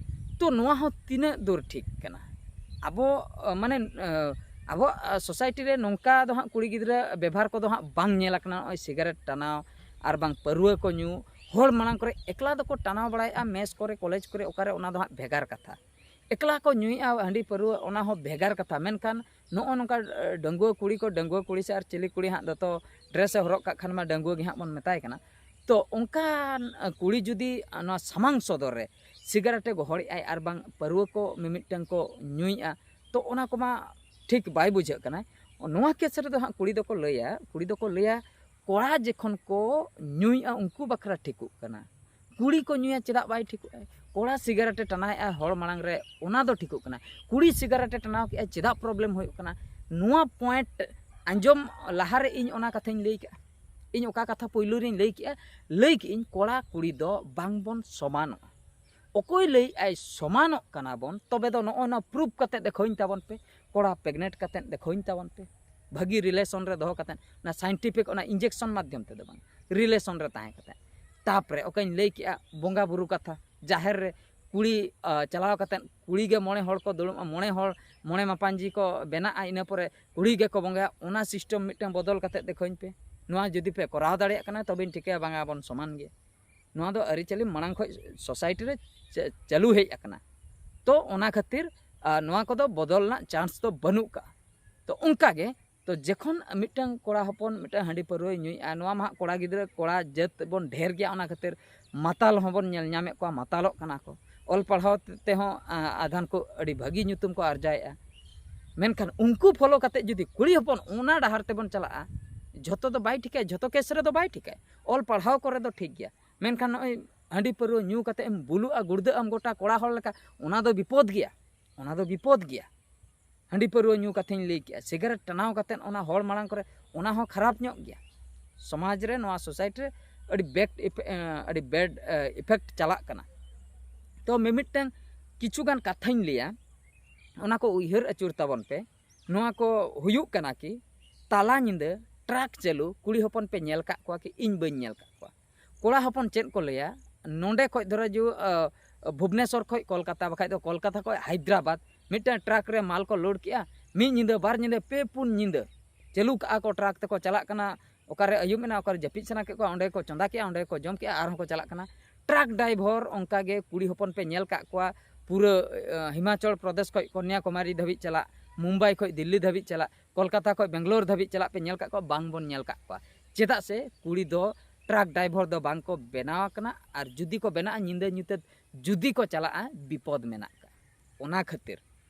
ᱛᱚ ᱱᱚᱣᱟ ᱦᱚᱸ ᱛᱤᱱᱟᱹᱜ ᱫᱩᱨ ᱴᱷᱤᱠ ᱠᱟᱱᱟ? ᱟᱵᱚ ᱢᱟᱱᱮ ᱟᱵᱚᱣᱟᱜ ᱥᱳᱥᱟᱭᱴᱤ ᱨᱮ ᱱᱚᱝᱠᱟ ᱫᱚ ᱦᱟᱸᱜ ᱠᱩᱲᱤ ᱜᱤᱫᱽᱨᱟᱹ ᱵᱮᱵᱷᱟᱨ ᱠᱚᱫᱚ ᱦᱟᱸᱜ ᱵᱟᱝ ᱧᱮᱞ ᱟᱠᱟᱱᱟ᱾ ᱱᱚᱜᱼᱚᱭ ᱥᱤᱜᱟᱨᱮᱴ ᱴᱟᱱᱟᱣ ᱟᱨ ᱵᱟᱝ ᱯᱟᱹᱨᱣᱟᱹ ᱠᱚ ᱧᱩ, ᱦᱚᱲ ᱢᱟᱲᱟᱝ ᱠᱚᱨᱮ ᱮᱠᱞᱟ ᱫᱚᱠᱚ ᱴᱟᱱᱟᱣ ᱵᱟᱲᱟᱭᱮᱫᱼᱟ, ᱢᱮᱥ ᱠᱚᱨᱮ, ᱠᱚᱞᱮᱡᱽ ᱠᱚᱨᱮ, ᱚᱠᱟᱨᱮ, ᱚᱱᱟ ᱫᱚ ᱦᱟᱸᱜ ᱵᱷᱮᱜᱟᱨ ᱠᱟᱛᱷᱟ᱾ ᱮᱠᱞᱟ ᱠᱚ ᱧᱩᱭᱮᱫᱼᱟ ᱦᱟᱺᱰᱤ ᱯᱟᱹᱨᱣᱟᱹ, ᱚᱱᱟ ᱦᱚᱸ ᱵᱷᱮᱜᱟᱨ ᱠᱟᱛᱷᱟ᱾ ᱢᱮᱱᱠᱷᱟᱱ ᱱᱚᱜᱼᱚ ᱱᱚᱝᱠᱟ ᱰᱟᱺᱜᱩᱣᱟᱹ ᱠᱩᱲᱤ ᱠᱚ, ᱰᱟᱺᱜᱩᱣᱟᱹ ᱠᱩᱲᱤ ᱥᱮ ᱟᱨ ᱪᱤᱞᱤ ᱠᱩᱲᱤ ᱦᱟᱸᱜ ᱫᱚᱛᱚ ᱰᱨᱮᱥ ᱮ ᱦᱚᱨᱚᱜ ᱠᱟᱜ ᱠᱷᱟᱱ ᱢᱟ ᱰᱟᱺᱜᱩᱣᱟᱹ ᱜᱮ ᱦᱟᱸᱜ ᱵᱚᱱ ᱢᱮᱛᱟᱭ ᱠᱟᱱᱟ᱾ ᱛᱚ ᱚᱱᱠᱟᱱ ᱠᱩᱲᱤ ᱡᱩᱫᱤ ᱱᱚᱣᱟ ᱥᱟᱢᱟᱝ ᱥᱚᱫᱚᱨ ᱨᱮ ᱥᱤᱜᱟᱨᱮᱴ ᱮ ᱜᱚᱦᱚᱲᱮᱫᱼᱟᱭ ᱟᱨ ᱵᱟᱝ ᱯᱟᱹᱨᱣᱟᱹ ᱠᱚ ᱢᱤᱢᱤᱫᱴᱟᱝ ᱠᱚ ᱧᱩᱭᱮᱫᱼᱟ, ᱛᱚ ᱚᱱᱟ ᱠᱚᱢᱟ ᱴᱷᱤᱠ ᱵᱟᱭ ᱵᱩᱡᱷᱟᱹᱜ ᱠᱟᱱᱟ᱾ ᱱᱚᱣᱟ ᱠᱮᱥ ᱨᱮᱫᱚ ᱦᱟᱸᱜ ᱠᱩᱲᱤ ᱫᱚᱠᱚ ᱞᱟᱹᱭᱟ, ᱠᱩᱲᱤ ᱫᱚᱠᱚ ᱞᱟᱹᱭᱟ ᱠᱚᱲᱟ ᱡᱚᱠᱷᱚᱱ ᱠᱚ ᱧᱩᱭᱮᱫᱼᱟ ᱩᱱᱠᱩ ᱵᱟᱠᱷᱨᱟ ᱴᱷᱤᱠᱚᱜ ᱠᱟᱱᱟ, ᱠᱩᱲᱤ ᱠᱚ ᱧᱩᱭᱟ ᱪᱮᱫᱟᱜ ᱵᱟᱭ ᱴᱷᱤᱠᱚᱜᱼᱟ? ᱠᱚᱲᱟ ᱥᱤᱜᱟᱨᱮᱴ ᱮ ᱴᱟᱱᱟᱣᱮᱫᱼᱟ ᱦᱚᱲ ᱢᱟᱲᱟᱝ ᱨᱮ, ᱚᱱᱟ ᱫᱚ ᱴᱷᱤᱠᱚᱜ ᱠᱟᱱᱟ? ᱠᱩᱲᱤ ᱥᱤᱜᱟᱨᱮᱴ ᱮ ᱴᱟᱱᱟᱣ ᱠᱮᱫᱼᱟ, ᱪᱮᱫᱟᱜ ᱯᱨᱚᱵᱞᱮᱢ ᱦᱩᱭᱩᱜ ᱠᱟᱱᱟ? ᱱᱚᱣᱟ ᱯᱚᱭᱮᱱᱴ ᱟᱸᱡᱚᱢ ᱞᱟᱦᱟᱨᱮ ᱤᱧ ᱚᱱᱟ ᱠᱟᱛᱷᱟᱧ ᱞᱟᱹᱭ ᱠᱮᱜᱼᱟ᱾ ᱤᱧ ᱚᱠᱟ ᱠᱟᱛᱷᱟ ᱯᱳᱭᱞᱳ ᱨᱤᱧ ᱞᱟᱹᱭ ᱠᱮᱜᱼᱟ? ᱞᱟᱹᱭ ᱠᱮᱜᱼᱟᱹᱧ ᱠᱚᱲᱟ ᱠᱩᱲᱤ ᱫᱚ ᱵᱟᱝ ᱵᱚᱱ ᱥᱚᱢᱟᱱᱚᱜᱼᱟ᱾ ᱚᱠᱚᱭ ᱞᱟᱹᱭᱮᱫᱼᱟᱭ ᱥᱚᱢᱟᱱᱚᱜ ᱠᱟᱱᱟ ᱵᱚᱱ, ᱛᱚᱵᱮ ᱫᱚ ᱱᱚᱜᱼᱚᱭ ᱱᱚᱣᱟ ᱯᱨᱩᱯ ᱠᱟᱛᱮ ᱫᱮᱠᱷᱟᱣᱟᱹᱧ ᱛᱟᱵᱚᱱ ᱯᱮ, ᱠᱚᱲᱟ ᱯᱨᱮᱜᱱᱮᱱᱴ ᱠᱟᱛᱮ ᱫᱮᱠᱷᱟᱣᱟᱹᱧ ᱛᱟᱵᱚᱱ ᱯᱮ, ᱵᱷᱟᱹᱜᱤ ᱨᱤᱞᱮᱥᱚᱱ ᱨᱮ ᱫᱚᱦᱚ ᱠᱟᱛᱮ, ᱚᱱᱟ ᱥᱟᱭᱮᱱᱴᱤᱯᱷᱤᱠ, ᱚᱱᱟ ᱤᱧᱡᱮᱠᱥᱚᱱ ᱢᱟᱫᱽᱫᱷᱚᱢ ᱛᱮᱫᱚ ᱵᱟᱝ, ᱨᱤᱞᱮᱥᱚᱱ ᱨᱮ ᱛᱟᱦᱮᱸ ᱠᱟᱛᱮ᱾ ᱛᱟᱯᱚᱨᱮ ᱚᱠᱟᱧ ᱞᱟᱹᱭ ᱠᱮᱜᱼᱟ, ᱵᱚᱸᱜᱟ ᱵᱩᱨᱩ ᱠᱟᱛᱷᱟ, ᱡᱟᱦᱮᱨ ᱨᱮ ᱠᱩᱲᱤ, ᱟ, ᱪᱟᱞᱟᱣ ᱠᱟᱛᱮᱫ ᱠᱩᱲᱤ ᱜᱮ ᱢᱚᱬᱮ ᱦᱚᱲ ᱠᱚ ᱫᱩᱲᱩᱵᱼᱟ, ᱢᱚᱬᱮ ᱦᱚᱲ, ᱢᱚᱬᱮ ᱢᱟᱯᱟᱧᱡᱤ ᱠᱚ ᱵᱮᱱᱟᱜᱼᱟ, ᱤᱱᱟᱹ ᱯᱚᱨᱮ ᱠᱩᱲᱤ ᱜᱮᱠᱚ ᱵᱚᱸᱜᱟᱭᱟ᱾ ᱚᱱᱟ system ᱢᱤᱫᱴᱟᱝ ᱵᱚᱫᱚᱞ ᱠᱟᱛᱮᱫ ᱫᱮᱠᱷᱟᱣᱟᱹᱧ ᱯᱮ᱾ ᱱᱚᱣᱟ ᱡᱩᱫᱤ ᱯᱮ ᱠᱚᱨᱟᱣ ᱫᱟᱲᱮᱭᱟᱜ ᱠᱟᱱᱟ, ᱛᱚᱵᱮᱧ ᱴᱷᱤᱠᱟᱹᱭᱟ ᱵᱟᱝᱟ ᱵᱚᱱ ᱥᱚᱢᱟᱱ ᱜᱮᱭᱟ᱾ ᱱᱚᱣᱟ ᱫᱚ ᱟᱹᱨᱤᱪᱟᱹᱞᱤ ᱢᱟᱲᱟᱝ ᱠᱷᱚᱱ society ᱨᱮ ᱪᱟ-, ᱪᱟᱹᱞᱩ ᱦᱮᱡ ᱟᱠᱟᱱᱟ᱾ ᱛᱚ ᱚᱱᱟ ᱠᱷᱟᱹᱛᱤᱨ, ᱟ, ᱱᱚᱣᱟ ᱠᱚᱫᱚ ᱵᱚᱫᱚᱞ ᱨᱮᱱᱟᱜ chance ᱫᱚ ᱵᱟᱹᱱᱩᱜ ᱠᱟᱜᱼᱟ᱾ ᱛᱚ ᱚᱱᱠᱟ ᱜᱮ, ᱛᱚ ᱡᱚᱠᱷᱚᱱ ᱢᱤᱫᱴᱟᱝ ᱠᱚᱲᱟ ᱦᱚᱯᱚᱱ ᱢᱤᱫᱴᱟᱝ ᱦᱟᱺᱰᱤ ᱯᱟᱹᱨᱣᱟᱹᱭ ᱧᱩᱭᱮᱫᱼᱟ, ᱱᱚᱣᱟ ᱢᱟ ᱦᱟᱸᱜ ᱠᱚᱲᱟ ᱜᱤᱫᱽᱨᱟᱹ, ᱠᱚᱲᱟ ᱡᱟᱹᱛ ᱵᱚᱱ ᱰᱷᱮᱨ ᱜᱮᱭᱟ, ᱚᱱᱟ ᱠᱷᱟᱹᱛᱤᱨ ᱢᱟᱛᱟᱞ ᱦᱚᱸᱵᱚᱱ ᱧᱮᱞ ᱧᱟᱢᱮᱫ ᱠᱚᱣᱟ, ᱢᱟᱛᱟᱞᱚᱜ ᱠᱟᱱᱟ ᱠᱚ᱾ ᱚᱞ ᱯᱟᱲᱦᱟᱣ ᱛᱮᱦᱚᱸ, ᱟ, ᱟᱫᱷᱟᱱ ᱠᱚ ᱟᱹᱰᱤ ᱵᱷᱟᱹᱜᱤ ᱧᱩᱛᱩᱢ ᱠᱚ ᱟᱨᱡᱟᱣᱮᱫᱼᱟ᱾ ᱢᱮᱱᱠᱷᱟᱱ ᱩᱱᱠᱩ follow ᱠᱟᱛᱮ ᱡᱩᱫᱤ ᱠᱩᱲᱤ ᱦᱚᱯᱚᱱ ᱚᱱᱟ ᱰᱟᱦᱟᱨ ᱛᱮᱵᱚᱱ ᱪᱟᱞᱟᱜᱼᱟ, ᱡᱷᱚᱛᱚ ᱫᱚ ᱵᱟᱭ ᱴᱷᱤᱠᱟᱹᱭᱟ, ᱡᱷᱚᱛᱚ case ᱨᱮᱫᱚ ᱵᱟᱭ ᱴᱷᱤᱠᱟᱹᱭᱟ᱾ ᱚᱞ ᱯᱟᱲᱦᱟᱣ ᱠᱚᱨᱮ ᱫᱚ ᱴᱷᱤᱠ ᱜᱮᱭᱟ, ᱢᱮᱱᱠᱷᱟᱱ ᱱᱚᱜᱼᱚᱭ ᱦᱟᱺᱰᱤ ᱯᱟᱹᱨᱣᱟᱹ ᱧᱩ ᱠᱟᱛᱮ ᱮᱢ ᱵᱩᱞᱩᱜᱼᱟ, ᱜᱩᱲᱫᱟᱹᱜ ᱟᱢ ᱜᱚᱴᱟ ᱠᱚᱲᱟ ᱦᱚᱲ ᱞᱮᱠᱟ, ᱚᱱᱟ ᱫᱚ ᱵᱤᱯᱚᱫ ᱜᱮᱭᱟ, ᱚᱱᱟ ᱫᱚ ᱵᱤᱯᱚᱫ ᱜᱮᱭᱟ᱾ ᱦᱟᱺᱰᱤ ᱯᱟᱹᱨᱣᱟᱹ ᱧᱩ ᱠᱟᱛᱷᱟᱧ ᱞᱟᱹᱭ ᱠᱮᱜᱼᱟ, ᱥᱤᱜᱟᱨᱮᱴ ᱴᱟᱱᱟᱣ ᱠᱟᱛᱮ ᱚᱱᱟ ᱦᱚᱲ ᱢᱟᱲᱟᱝ ᱠᱚᱨᱮ, ᱚᱱᱟ ᱦᱚᱸ ᱠᱷᱟᱨᱟᱯ ᱧᱚᱜ ᱜᱮᱭᱟ᱾ ᱥᱚᱢᱟᱡᱽ ᱨᱮ, ᱱᱚᱣᱟ society ᱨᱮ ᱟᱹᱰᱤ bad ᱮᱯᱷᱮ-, ᱮ, ᱟᱹᱰᱤ bad, ᱮ, effect ᱪᱟᱞᱟᱜ ᱠᱟᱱᱟ᱾ ᱛᱚ ᱢᱤᱢᱤᱫᱴᱟᱝ ᱠᱤᱪᱷᱩ ᱜᱟᱱ ᱠᱟᱛᱷᱟᱧ ᱞᱟᱹᱭᱟ, ᱚᱱᱟ ᱠᱚ ᱩᱭᱦᱟᱹᱨ ᱟᱹᱪᱩᱨ ᱛᱟᱵᱚᱱ ᱯᱮ᱾ ᱱᱚᱣᱟ ᱠᱚ ᱦᱩᱭᱩᱜ ᱠᱟᱱᱟ ᱠᱤ ᱛᱟᱞᱟ ᱧᱤᱫᱟᱹ ᱴᱨᱟᱠ ᱪᱟᱹᱞᱩ ᱠᱩᱲᱤ ᱦᱚᱯᱚᱱ ᱯᱮ ᱧᱮᱞ ᱠᱟᱜ ᱠᱚᱣᱟ ᱠᱤ? ᱤᱧ ᱵᱟᱹᱧ ᱧᱮᱞ ᱠᱟᱜ ᱠᱚᱣᱟ᱾ ᱠᱚᱲᱟ ᱦᱚᱯᱚᱱ ᱪᱮᱫ ᱠᱚ ᱞᱟᱹᱭᱟ, ᱱᱚᱸᱰᱮ ᱠᱷᱚᱡ ᱫᱷᱚᱨᱚ ᱡᱩ, ᱟ, ᱵᱷᱩᱵᱽᱱᱮᱥᱚᱨ ᱠᱷᱚᱡ ᱠᱳᱞᱠᱟᱛᱟ, ᱵᱟᱠᱷᱟᱡ ᱫᱚ ᱠᱳᱞᱠᱟᱛᱟ ᱠᱷᱚᱡ ᱦᱟᱭᱫᱨᱟᱵᱟᱫᱽ ᱢᱤᱫᱴᱟᱝ ᱴᱨᱟᱠ ᱨᱮ ᱢᱟᱞ ᱠᱚ ᱞᱳᱰ ᱠᱮᱜᱼᱟ᱾ ᱢᱤᱫ ᱧᱤᱫᱟᱹ, ᱵᱟᱨ ᱧᱤᱫᱟᱹ, ᱯᱮ ᱯᱩᱱ ᱧᱤᱫᱟᱹ ᱪᱟᱹᱞᱩ ᱠᱟᱜᱼᱟ ᱠᱚ, ᱴᱨᱟᱠ ᱛᱮᱠᱚ ᱪᱟᱞᱟᱜ ᱠᱟᱱᱟ᱾ ᱚᱠᱟᱨᱮ ᱟᱹᱭᱩᱵ ᱮᱱᱟ, ᱚᱠᱟᱨᱮ ᱡᱟᱹᱯᱤᱫ ᱥᱟᱱᱟ ᱠᱮᱫ ᱠᱚᱣᱟ, ᱚᱸᱰᱮ ᱠᱚ ᱪᱚᱸᱫᱟ ᱠᱮᱜᱼᱟ, ᱚᱸᱰᱮ ᱠᱚ ᱡᱚᱢ ᱠᱮᱜᱼᱟ, ᱟᱨᱦᱚᱸ ᱠᱚ ᱪᱟᱞᱟᱜ ᱠᱟᱱᱟ᱾ ᱴᱨᱟᱠ ᱰᱨᱟᱭᱵᱷᱟᱨ ᱚᱱᱠᱟ ᱜᱮ ᱠᱩᱲᱤ ᱦᱚᱯᱚᱱ ᱯᱮ ᱧᱮᱞ ᱠᱟᱜ ᱠᱚᱣᱟ, ᱯᱩᱨᱟᱹ, ᱟ, ᱦᱤᱢᱟᱪᱚᱞ ᱯᱨᱚᱫᱮᱥ ᱠᱷᱚᱡ ᱠᱚᱱᱭᱟᱠᱩᱢᱟᱨᱤ ᱫᱷᱟᱹᱵᱤᱡ ᱪᱟᱞᱟᱜ, ᱢᱩᱢᱵᱟᱭ ᱠᱷᱚᱡ ᱫᱤᱞᱞᱤ ᱫᱷᱟᱹᱵᱤᱡ ᱪᱟᱞᱟᱜ, ᱠᱳᱞᱠᱟᱛᱟ ᱠᱷᱚᱡ ᱵᱮᱝᱜᱟᱞᱳᱨ ᱫᱷᱟᱹᱵᱤᱡ ᱪᱟᱞᱟᱜ ᱯᱮ ᱧᱮᱞ ᱠᱟᱜ ᱠᱚᱣᱟ? ᱵᱟᱝ ᱵᱚᱱ ᱧᱮᱞ ᱠᱟᱜ ᱠᱚᱣᱟ᱾ ᱪᱮᱫᱟᱜ ᱥᱮ ᱠᱩᱲᱤ ᱫᱚ ᱴᱨᱟᱠ ᱰᱨᱟᱭᱵᱷᱟᱨ ᱫᱚ ᱵᱟᱝ ᱠᱚ ᱵᱮᱱᱟᱣ ᱟᱠᱟᱱᱟ, ᱟᱨ ᱡᱩᱫᱤ ᱠᱚ ᱵᱮᱱᱟᱜᱼᱟ, ᱧᱤᱫᱟᱹ ᱧᱩᱛᱟᱹᱛ ᱡᱩᱫᱤ ᱠᱚ ᱪᱟᱞᱟᱜᱼᱟ, ᱵᱤᱯᱚᱫ ᱢᱮᱱᱟᱜ ᱠᱟᱜᱼᱟ᱾ ᱚᱱᱟ ᱠᱷᱟᱹᱛᱤᱨ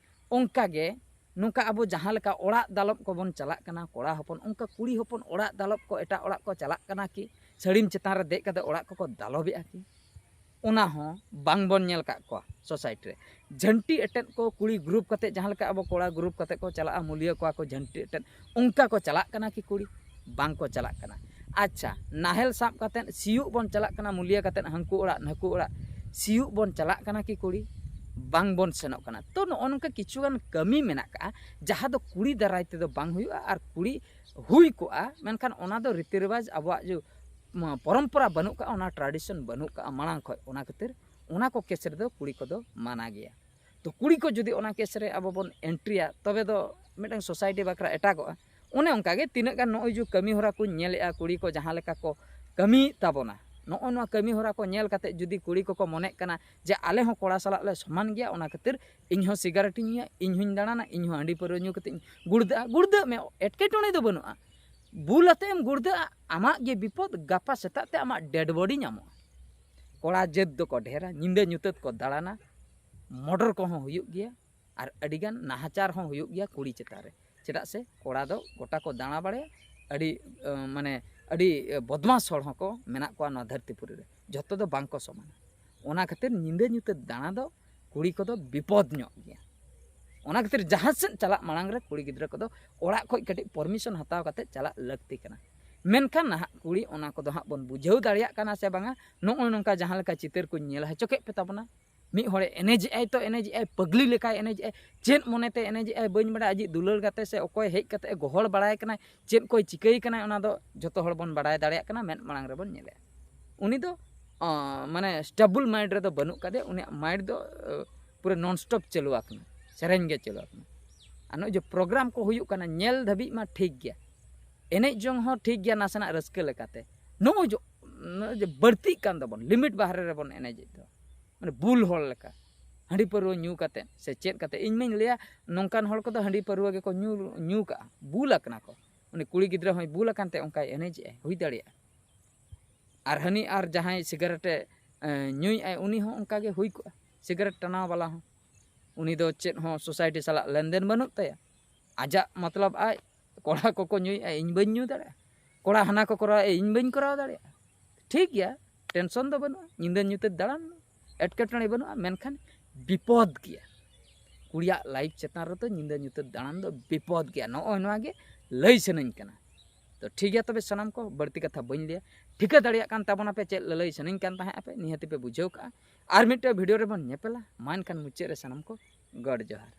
ᱚᱱᱠᱟ ᱜᱮ ᱱᱚᱝᱠᱟ ᱟᱵᱚ ᱡᱟᱦᱟᱸ ᱞᱮᱠᱟ ᱚᱲᱟᱜ ᱫᱟᱞᱚᱵ ᱠᱚᱵᱚᱱ ᱪᱟᱞᱟᱜ ᱠᱟᱱᱟ, ᱠᱚᱲᱟ ᱦᱚᱯᱚᱱ ᱚᱱᱠᱟ ᱠᱩᱲᱤ ᱦᱚᱯᱚᱱ ᱚᱲᱟᱜ ᱫᱟᱞᱚᱵ ᱠᱚ ᱮᱴᱟᱜ ᱚᱲᱟᱜ ᱠᱚ ᱪᱟᱞᱟᱜ ᱠᱟᱱᱟ ᱠᱤ? ᱥᱟᱹᱲᱤᱢ ᱪᱮᱛᱟᱱ ᱨᱮ ᱫᱮᱡ ᱠᱟᱛᱮ ᱚᱲᱟᱜ ᱠᱚᱠᱚ ᱫᱟᱞᱚᱵᱮᱜᱼᱟ ᱠᱤ? ᱚᱱᱟ ᱦᱚᱸ ᱵᱟᱝ ᱵᱚᱱ ᱧᱮᱞ ᱠᱟᱜ ᱠᱚᱣᱟ ᱥᱳᱥᱟᱭᱴᱤ ᱨᱮ᱾ ᱡᱷᱟᱹᱱᱴᱤ ᱮᱴᱮᱫ ᱠᱚ ᱠᱩᱲᱤ ᱜᱨᱩᱯ ᱠᱟᱛᱮ, ᱡᱟᱦᱟᱸ ᱞᱮᱠᱟ ᱟᱵᱚ ᱠᱚᱲᱟ ᱜᱨᱩᱯ ᱠᱟᱛᱮ ᱠᱚ ᱪᱟᱞᱟᱜᱼᱟ, ᱢᱩᱞᱤᱭᱟᱹ ᱠᱚᱣᱟ ᱠᱚ ᱡᱷᱟᱹᱱᱴᱤ ᱮᱴᱮᱫ, ᱚᱱᱠᱟ ᱠᱚ ᱪᱟᱞᱟᱜ ᱠᱟᱱᱟ ᱠᱤ ᱠᱩᱲᱤ? ᱵᱟᱝ ᱠᱚ ᱪᱟᱞᱟᱜ ᱠᱟᱱᱟ᱾ ᱟᱪᱪᱷᱟ, ᱱᱟᱦᱮᱞ ᱥᱟᱵ ᱠᱟᱛᱮ ᱥᱤᱭᱳᱜ ᱵᱚᱱ ᱪᱟᱞᱟᱜ ᱠᱟᱱᱟ, ᱢᱩᱞᱤᱭᱟᱹ ᱠᱟᱛᱮ ᱦᱟᱱᱠᱩ ᱚᱲᱟᱜ ᱱᱟᱹᱠᱩ ᱚᱲᱟᱜ ᱥᱤᱭᱳᱜ ᱵᱚᱱ ᱪᱟᱞᱟᱜ ᱠᱟᱱᱟ ᱠᱤ ᱠᱩᱲᱤ? ᱵᱟᱝ ᱵᱚᱱ ᱥᱮᱱᱚᱜ ᱠᱟᱱᱟ᱾ ᱛᱚ ᱱᱚᱜᱼᱚ ᱱᱚᱝᱠᱟ ᱠᱤᱪᱷᱩ ᱜᱟᱱ ᱠᱟᱹᱢᱤ ᱢᱮᱱᱟᱜ ᱠᱟᱜᱼᱟ, ᱡᱟᱦᱟᱸ ᱫᱚ ᱠᱩᱲᱤ ᱫᱟᱨᱟᱭ ᱛᱮᱫᱚ ᱵᱟᱝ ᱦᱩᱭᱩᱜᱼᱟ, ᱟᱨ ᱠᱩᱲᱤ ᱦᱩᱭ ᱠᱚᱜᱼᱟ, ᱢᱮᱱᱠᱷᱟᱱ ᱚᱱᱟ ᱫᱚ ᱨᱤᱛᱤ ᱨᱮᱣᱟᱡᱽ ᱟᱵᱚᱣᱟᱜ ᱡᱮ ᱯᱚᱨᱚᱢᱯᱚᱨᱟ ᱵᱟᱹᱱᱩᱜ ᱠᱟᱜᱼᱟ, ᱚᱱᱟ ᱴᱨᱟᱰᱤᱥᱚᱱ ᱵᱟᱹᱱᱩᱜ ᱠᱟᱜᱼᱟ ᱢᱟᱲᱟᱝ ᱠᱷᱚᱱ᱾ ᱚᱱᱟ ᱠᱷᱟᱹᱛᱤᱨ ᱚᱱᱟ ᱠᱚ ᱠᱮᱥ ᱨᱮᱫᱚ ᱠᱩᱲᱤ ᱠᱚᱫᱚ ᱢᱟᱱᱟ ᱜᱮᱭᱟ᱾ ᱛᱚ ᱠᱩᱲᱤ ᱠᱚ ᱡᱩᱫᱤ ᱚᱱᱟ ᱠᱮᱥ ᱨᱮ ᱟᱵᱚ ᱵᱚᱱ ᱮᱱᱴᱨᱤᱭᱟ, ᱛᱚᱵᱮ ᱫᱚ ᱢᱤᱫᱴᱟᱝ ᱥᱳᱥᱟᱭᱴᱤ ᱵᱟᱠᱷᱨᱟ ᱮᱴᱟᱜᱚᱜᱼᱟ᱾ ᱚᱱᱮ ᱚᱱᱠᱟᱜᱮ ᱛᱤᱱᱟᱹᱜ ᱜᱟᱱ ᱱᱚᱜᱼᱚᱭ ᱡᱮ ᱠᱟᱹᱢᱤ ᱦᱚᱨᱟ ᱠᱚᱧ ᱧᱮᱞᱮᱫᱼᱟ, ᱠᱩᱲᱤ ᱠᱚ ᱡᱟᱦᱟᱸ ᱞᱮᱠᱟ ᱠᱚ ᱠᱟᱹᱢᱤᱭᱮᱫ ᱛᱟᱵᱚᱱᱟ, ᱱᱚᱜᱼᱚ ᱱᱚᱣᱟ ᱠᱟᱹᱢᱤ ᱦᱚᱨᱟ ᱠᱚ ᱧᱮᱞ ᱠᱟᱛᱮ ᱡᱩᱫᱤ ᱠᱩᱲᱤ ᱠᱚᱠᱚ ᱢᱚᱱᱮᱜ ᱠᱟᱱᱟ ᱡᱮ ᱟᱞᱮ ᱦᱚᱸ ᱠᱚᱲᱟ ᱥᱟᱞᱟᱜ ᱞᱮ ᱥᱚᱢᱟᱱ ᱜᱮᱭᱟ, ᱚᱱᱟ ᱠᱷᱟᱹᱛᱤᱨ ᱤᱧ ᱦᱚᱸ ᱥᱤᱜᱟᱨᱮᱴ ᱤᱧ ᱧᱩᱭᱟ, ᱤᱧ ᱦᱚᱸᱧ ᱫᱟᱬᱟᱱᱟ, ᱤᱧ ᱦᱚᱸ ᱦᱟᱺᱰᱤ ᱯᱟᱹᱣᱨᱟᱹ ᱧᱩ ᱠᱟᱛᱮ ᱤᱧ ᱜᱩᱲᱫᱟᱹᱜᱼᱟ, ᱜᱩᱲᱫᱟᱹᱜ ᱢᱮ, ᱮᱴᱠᱮᱴᱚᱬᱮ ᱫᱚ ᱵᱟᱹᱱᱩᱜᱼᱟ᱾ ᱵᱩᱞ ᱟᱛᱮ ᱮᱢ ᱜᱩᱲᱫᱟᱹᱜᱼᱟ, ᱟᱢᱟᱜ ᱜᱮ ᱵᱤᱯᱚᱫ, ᱜᱟᱯᱟ ᱥᱮᱛᱟᱜ ᱛᱮ ᱟᱢᱟᱜ ᱰᱮᱰ ᱵᱚᱰᱤ ᱧᱟᱢᱚᱜᱼᱟ᱾ ᱠᱚᱲᱟ ᱡᱟᱹᱛ ᱫᱚᱠᱚ ᱰᱷᱮᱨᱟ, ᱧᱤᱫᱟᱹ ᱧᱩᱛᱟᱹᱛ ᱠᱚ ᱫᱟᱬᱟᱱᱟ, ᱢᱚᱰᱚᱨ ᱠᱚᱦᱚᱸ ᱦᱩᱭᱩᱜ ᱜᱮᱭᱟ, ᱟᱨ ᱟᱹᱰᱤᱜᱟᱱ ᱱᱟᱦᱟᱪᱟᱨ ᱦᱚᱸ ᱦᱩᱭᱩᱜ ᱜᱮᱭᱟ ᱠᱩᱲᱤ ᱪᱮᱛᱟᱱ ᱨᱮ᱾ ᱪᱮᱫᱟᱜ ᱥᱮ ᱠᱚᱲᱟ ᱫᱚ ᱜᱚᱴᱟ ᱠᱚ ᱫᱟᱬᱟ ᱵᱟᱲᱟᱭᱟ, ᱟᱹᱰᱤ ᱟᱹ, ᱢᱟᱱᱮ ᱟᱹᱰᱤ ᱵᱚᱫᱢᱟᱥ ᱦᱚᱲ ᱦᱚᱸᱠᱚ ᱢᱮᱱᱟᱜ ᱠᱚᱣᱟ ᱱᱚᱣᱟ ᱫᱷᱟᱹᱨᱛᱤ ᱯᱩᱨᱤ ᱨᱮ, ᱡᱷᱚᱛᱚ ᱫᱚ ᱵᱟᱝ ᱠᱚ ᱥᱚᱢᱟᱱᱟ᱾ ᱚᱱᱟ ᱠᱷᱟᱹᱛᱤᱨ ᱧᱤᱫᱟᱹ ᱧᱩᱛᱟᱹᱛ ᱫᱟᱬᱟ ᱫᱚ ᱠᱩᱲᱤ ᱠᱚᱫᱚ ᱵᱤᱯᱚᱫ ᱧᱚᱜ ᱜᱮᱭᱟ᱾ ᱚᱱᱟ ᱠᱷᱟᱹᱛᱤᱨ ᱡᱟᱦᱟᱸ ᱥᱮᱫ ᱪᱟᱞᱟᱜ ᱢᱟᱲᱟᱝ ᱨᱮ ᱠᱩᱲᱤ ᱜᱤᱫᱽᱨᱟᱹ ᱠᱚᱫᱚ ᱚᱲᱟᱜ ᱠᱷᱚᱱ ᱠᱟᱹᱴᱤᱡ ᱯᱟᱨᱢᱤᱥᱚᱱ ᱦᱟᱛᱟᱣ ᱠᱟᱛᱮ ᱪᱟᱞᱟᱜ ᱞᱟᱹᱠᱛᱤ ᱠᱟᱱᱟ᱾ ᱢᱮᱱᱠᱷᱟᱱ ᱱᱟᱦᱟᱜ ᱠᱩᱲᱤ ᱚᱱᱟ ᱠᱚᱫᱚ ᱦᱟᱸᱜ ᱵᱚᱱ ᱵᱩᱡᱷᱟᱹᱣ ᱫᱟᱲᱮᱭᱟᱜ ᱠᱟᱱᱟ ᱥᱮ ᱵᱟᱝᱟ? ᱱᱚᱜᱼᱚᱭ ᱱᱚᱝᱠᱟ ᱡᱟᱦᱟᱸ ᱞᱮᱠᱟ ᱪᱤᱛᱟᱹᱨ ᱠᱚᱧ ᱧᱮᱞ ᱦᱚᱪᱚ ᱠᱮᱫ ᱯᱮ ᱛᱟᱵᱚᱱᱟ, ᱢᱤᱫ ᱦᱚᱲᱮ ᱮᱱᱮᱡᱮᱜᱼᱟᱭ ᱛᱚ ᱮᱱᱮᱡᱮᱜᱼᱟᱭ, ᱯᱟᱹᱜᱽᱞᱤ ᱞᱮᱠᱟᱭ ᱮᱱᱮᱡᱮᱜᱼᱟᱭ, ᱪᱮᱫ ᱢᱚᱱᱮᱛᱮ ᱮᱱᱮᱡᱮᱜᱼᱟᱭ ᱵᱟᱹᱧ ᱵᱟᱲᱟᱭᱟ, ᱟᱡᱤᱡ ᱫᱩᱞᱟᱹᱲ ᱜᱟᱛᱮ ᱥᱮ ᱚᱠᱚᱭ ᱦᱮᱡ ᱠᱟᱛᱮ ᱮ ᱜᱚᱦᱚᱲ ᱵᱟᱲᱟᱭ ᱠᱟᱱᱟᱭ, ᱪᱮᱫ ᱠᱚᱭ ᱪᱤᱠᱟᱹᱭ ᱠᱟᱱᱟᱭ, ᱚᱱᱟ ᱫᱚ ᱡᱚᱛᱚ ᱦᱚᱲ ᱵᱚᱱ ᱵᱟᱲᱟᱭ ᱫᱟᱲᱮᱭᱟᱜ ᱠᱟᱱᱟ, ᱢᱮᱫ ᱢᱟᱲᱟᱝ ᱨᱮᱵᱚᱱ ᱧᱮᱞᱮᱜᱼᱟ᱾ ᱩᱱᱤ ᱫᱚ ᱟᱸ, ᱢᱟᱱᱮ ᱥᱴᱮᱵᱩᱞ ᱢᱟᱭᱤᱱᱰ ᱨᱮᱫᱚ ᱵᱟᱹᱱᱩᱜ ᱠᱟᱫᱮᱭᱟ, ᱩᱱᱤᱭᱟᱜ ᱢᱟᱭᱤᱱᱰ ᱫᱚ ᱟᱸ, ᱯᱩᱨᱟᱹ ᱱᱚᱱ ᱥᱴᱚᱯ ᱪᱟᱹᱞᱩ ᱟᱠᱟᱱᱟ, ᱥᱮᱨᱮᱧ ᱜᱮ ᱪᱟᱹᱞᱩ ᱟᱠᱟᱱᱟ᱾ ᱟᱨ ᱱᱚᱜᱼᱚᱭ ᱡᱮ ᱯᱨᱳᱜᱨᱟᱢ ᱠᱚ ᱦᱩᱭᱩᱜ ᱠᱟᱱᱟ, ᱧᱮᱞ ᱫᱷᱟᱹᱵᱤᱡ ᱢᱟ ᱴᱷᱤᱠ ᱜᱮᱭᱟ, ᱮᱱᱮᱡ ᱡᱚᱝ ᱦᱚᱸ ᱴᱷᱤᱠ ᱜᱮᱭᱟ ᱱᱟᱥᱮᱱᱟᱜ ᱨᱟᱹᱥᱠᱟᱹ ᱞᱮᱠᱟᱛᱮ, ᱱᱚᱜᱼᱚᱭ ᱡᱮ ᱱᱚᱜᱼᱚᱭ ᱡᱮ ᱵᱟᱹᱲᱛᱤᱜ ᱠᱟᱱ ᱛᱟᱵᱚᱱ, ᱞᱤᱢᱤᱴ ᱵᱟᱦᱨᱮ ᱨᱮᱵᱚᱱ ᱮᱱᱮᱡᱮᱫ ᱫᱚ, ᱢᱟᱱᱮ ᱵᱩᱞ ᱦᱚᱲ ᱞᱮᱠᱟ ᱦᱟᱺᱰᱤ ᱯᱟᱹᱨᱣᱟᱹ ᱧᱩ ᱠᱟᱛᱮ ᱥᱮ ᱪᱮᱫ ᱠᱟᱛᱮ᱾ ᱤᱧ ᱢᱟᱧ ᱞᱟᱹᱭᱟ ᱱᱚᱝᱠᱟᱱ ᱦᱚᱲ ᱠᱚᱫᱚ ᱦᱟᱺᱰᱤ ᱯᱟᱹᱨᱣᱟᱹ ᱜᱮᱠᱚ ᱧᱩ ᱧᱩ ᱠᱟᱜᱼᱟ, ᱵᱩᱞ ᱟᱠᱟᱱᱟ ᱠᱚ᱾ ᱩᱱᱤ ᱠᱩᱲᱤ ᱜᱤᱫᱽᱨᱟᱹ ᱦᱚᱸᱭ ᱵᱩᱞ ᱟᱠᱟᱱ ᱛᱮ ᱚᱱᱠᱟᱭ ᱮᱱᱮᱡᱮᱜᱼᱟᱭ, ᱦᱩᱭ ᱫᱟᱲᱮᱭᱟᱜᱼᱟ᱾ ᱟᱨ ᱦᱟᱹᱱᱤ ᱟᱨ ᱡᱟᱦᱟᱸᱭ ᱥᱤᱜᱟᱨᱮᱴ ᱮ ᱮ, ᱧᱩᱭᱮᱜᱼᱟᱭ, ᱩᱱᱤ ᱦᱚᱸ ᱚᱱᱠᱟ ᱜᱮ ᱦᱩᱭ ᱠᱚᱜᱼᱟ, ᱥᱤᱜᱟᱨᱮᱴ ᱴᱟᱱᱟᱣ ᱵᱟᱞᱟ ᱦᱚᱸ᱾ ᱩᱱᱤ ᱫᱚ ᱪᱮᱫ ᱦᱚᱸ ᱥᱳᱥᱟᱭᱴᱤ ᱥᱟᱞᱟᱜ ᱞᱮᱱᱫᱮᱱ ᱵᱟᱹᱱᱩᱜ ᱛᱟᱭᱟ᱾ ᱟᱡᱟᱜ ᱢᱚᱛᱞᱚᱵ ᱟᱡ, ᱠᱚᱲᱟ ᱠᱚᱠᱚ ᱧᱩᱭᱮᱜᱼᱟ, ᱤᱧ ᱵᱟᱹᱧ ᱧᱩ ᱫᱟᱲᱮᱭᱟᱜᱼᱟ, ᱠᱚᱲᱟ ᱦᱟᱱᱟ ᱠᱚ ᱠᱚᱨᱟᱣᱮᱜᱼᱟ, ᱤᱧ ᱵᱟᱹᱧ ᱠᱚᱨᱟᱣ ᱫᱟᱲᱮᱭᱟᱜᱼᱟ᱾ ᱴᱷᱤᱠ ᱜᱮᱭᱟ, ᱴᱮᱱᱥᱚᱱ ᱫᱚ ᱵᱟᱹᱱᱩᱜᱼᱟ, ᱧᱤᱫᱟᱹ ᱧᱩᱛᱟᱹᱛ ᱫᱟᱬᱟᱱ ᱢᱮ, ᱮᱴᱠᱮᱴᱚᱬᱮ ᱵᱟᱹᱱᱩᱜᱼᱟ, ᱢᱮᱱᱠᱷᱟᱱ ᱵᱤᱯᱚᱫ ᱜᱮᱭᱟ᱾ ᱠᱩᱲᱤᱭᱟᱜ ᱞᱟᱭᱤᱯᱷ ᱪᱮᱛᱟᱱ ᱨᱮᱫᱚ ᱧᱤᱫᱟᱹ ᱧᱩᱛᱟᱹᱛ ᱫᱟᱬᱟᱱ ᱫᱚ ᱵᱤᱯᱚᱫ ᱜᱮᱭᱟ᱾ ᱱᱚᱜᱼᱚᱭ ᱱᱚᱣᱟ ᱜᱮ ᱞᱟᱹᱭ ᱥᱟᱱᱟᱧ ᱠᱟᱱᱟ᱾ ᱛᱚ ᱴᱷᱤᱠ ᱜᱮᱭᱟ, ᱛᱚᱵᱮ ᱥᱟᱱᱟᱢ ᱠᱚ ᱵᱟᱹᱲᱛᱤ ᱠᱟᱛᱷᱟ ᱵᱟᱹᱧ ᱞᱟᱹᱭᱟ, ᱴᱷᱤᱠᱟᱹ ᱫᱟᱲᱮᱭᱟᱜ ᱠᱟᱱ ᱛᱟᱵᱚᱱᱟᱯᱮ ᱪᱮᱫ ᱞᱟᱹᱞᱟᱹᱭ ᱥᱟᱱᱟᱧ ᱠᱟᱱ ᱛᱟᱦᱮᱸᱫ ᱟᱯᱮ, ᱱᱤᱦᱟᱹᱛᱤ ᱯᱮ ᱵᱩᱡᱷᱟᱹᱣ ᱠᱟᱜᱼᱟ᱾ ᱟᱨ ᱢᱤᱫᱴᱮᱱ ᱵᱷᱤᱰᱤᱭᱳ ᱨᱮᱵᱚᱱ ᱧᱮᱯᱮᱞᱟ᱾ ᱢᱟ ᱮᱱᱠᱷᱟᱱ ᱢᱩᱪᱟᱹᱫ ᱨᱮ ᱥᱟᱱᱟᱢ ᱠᱚ ᱜᱚᱰ ᱡᱚᱦᱟᱨ᱾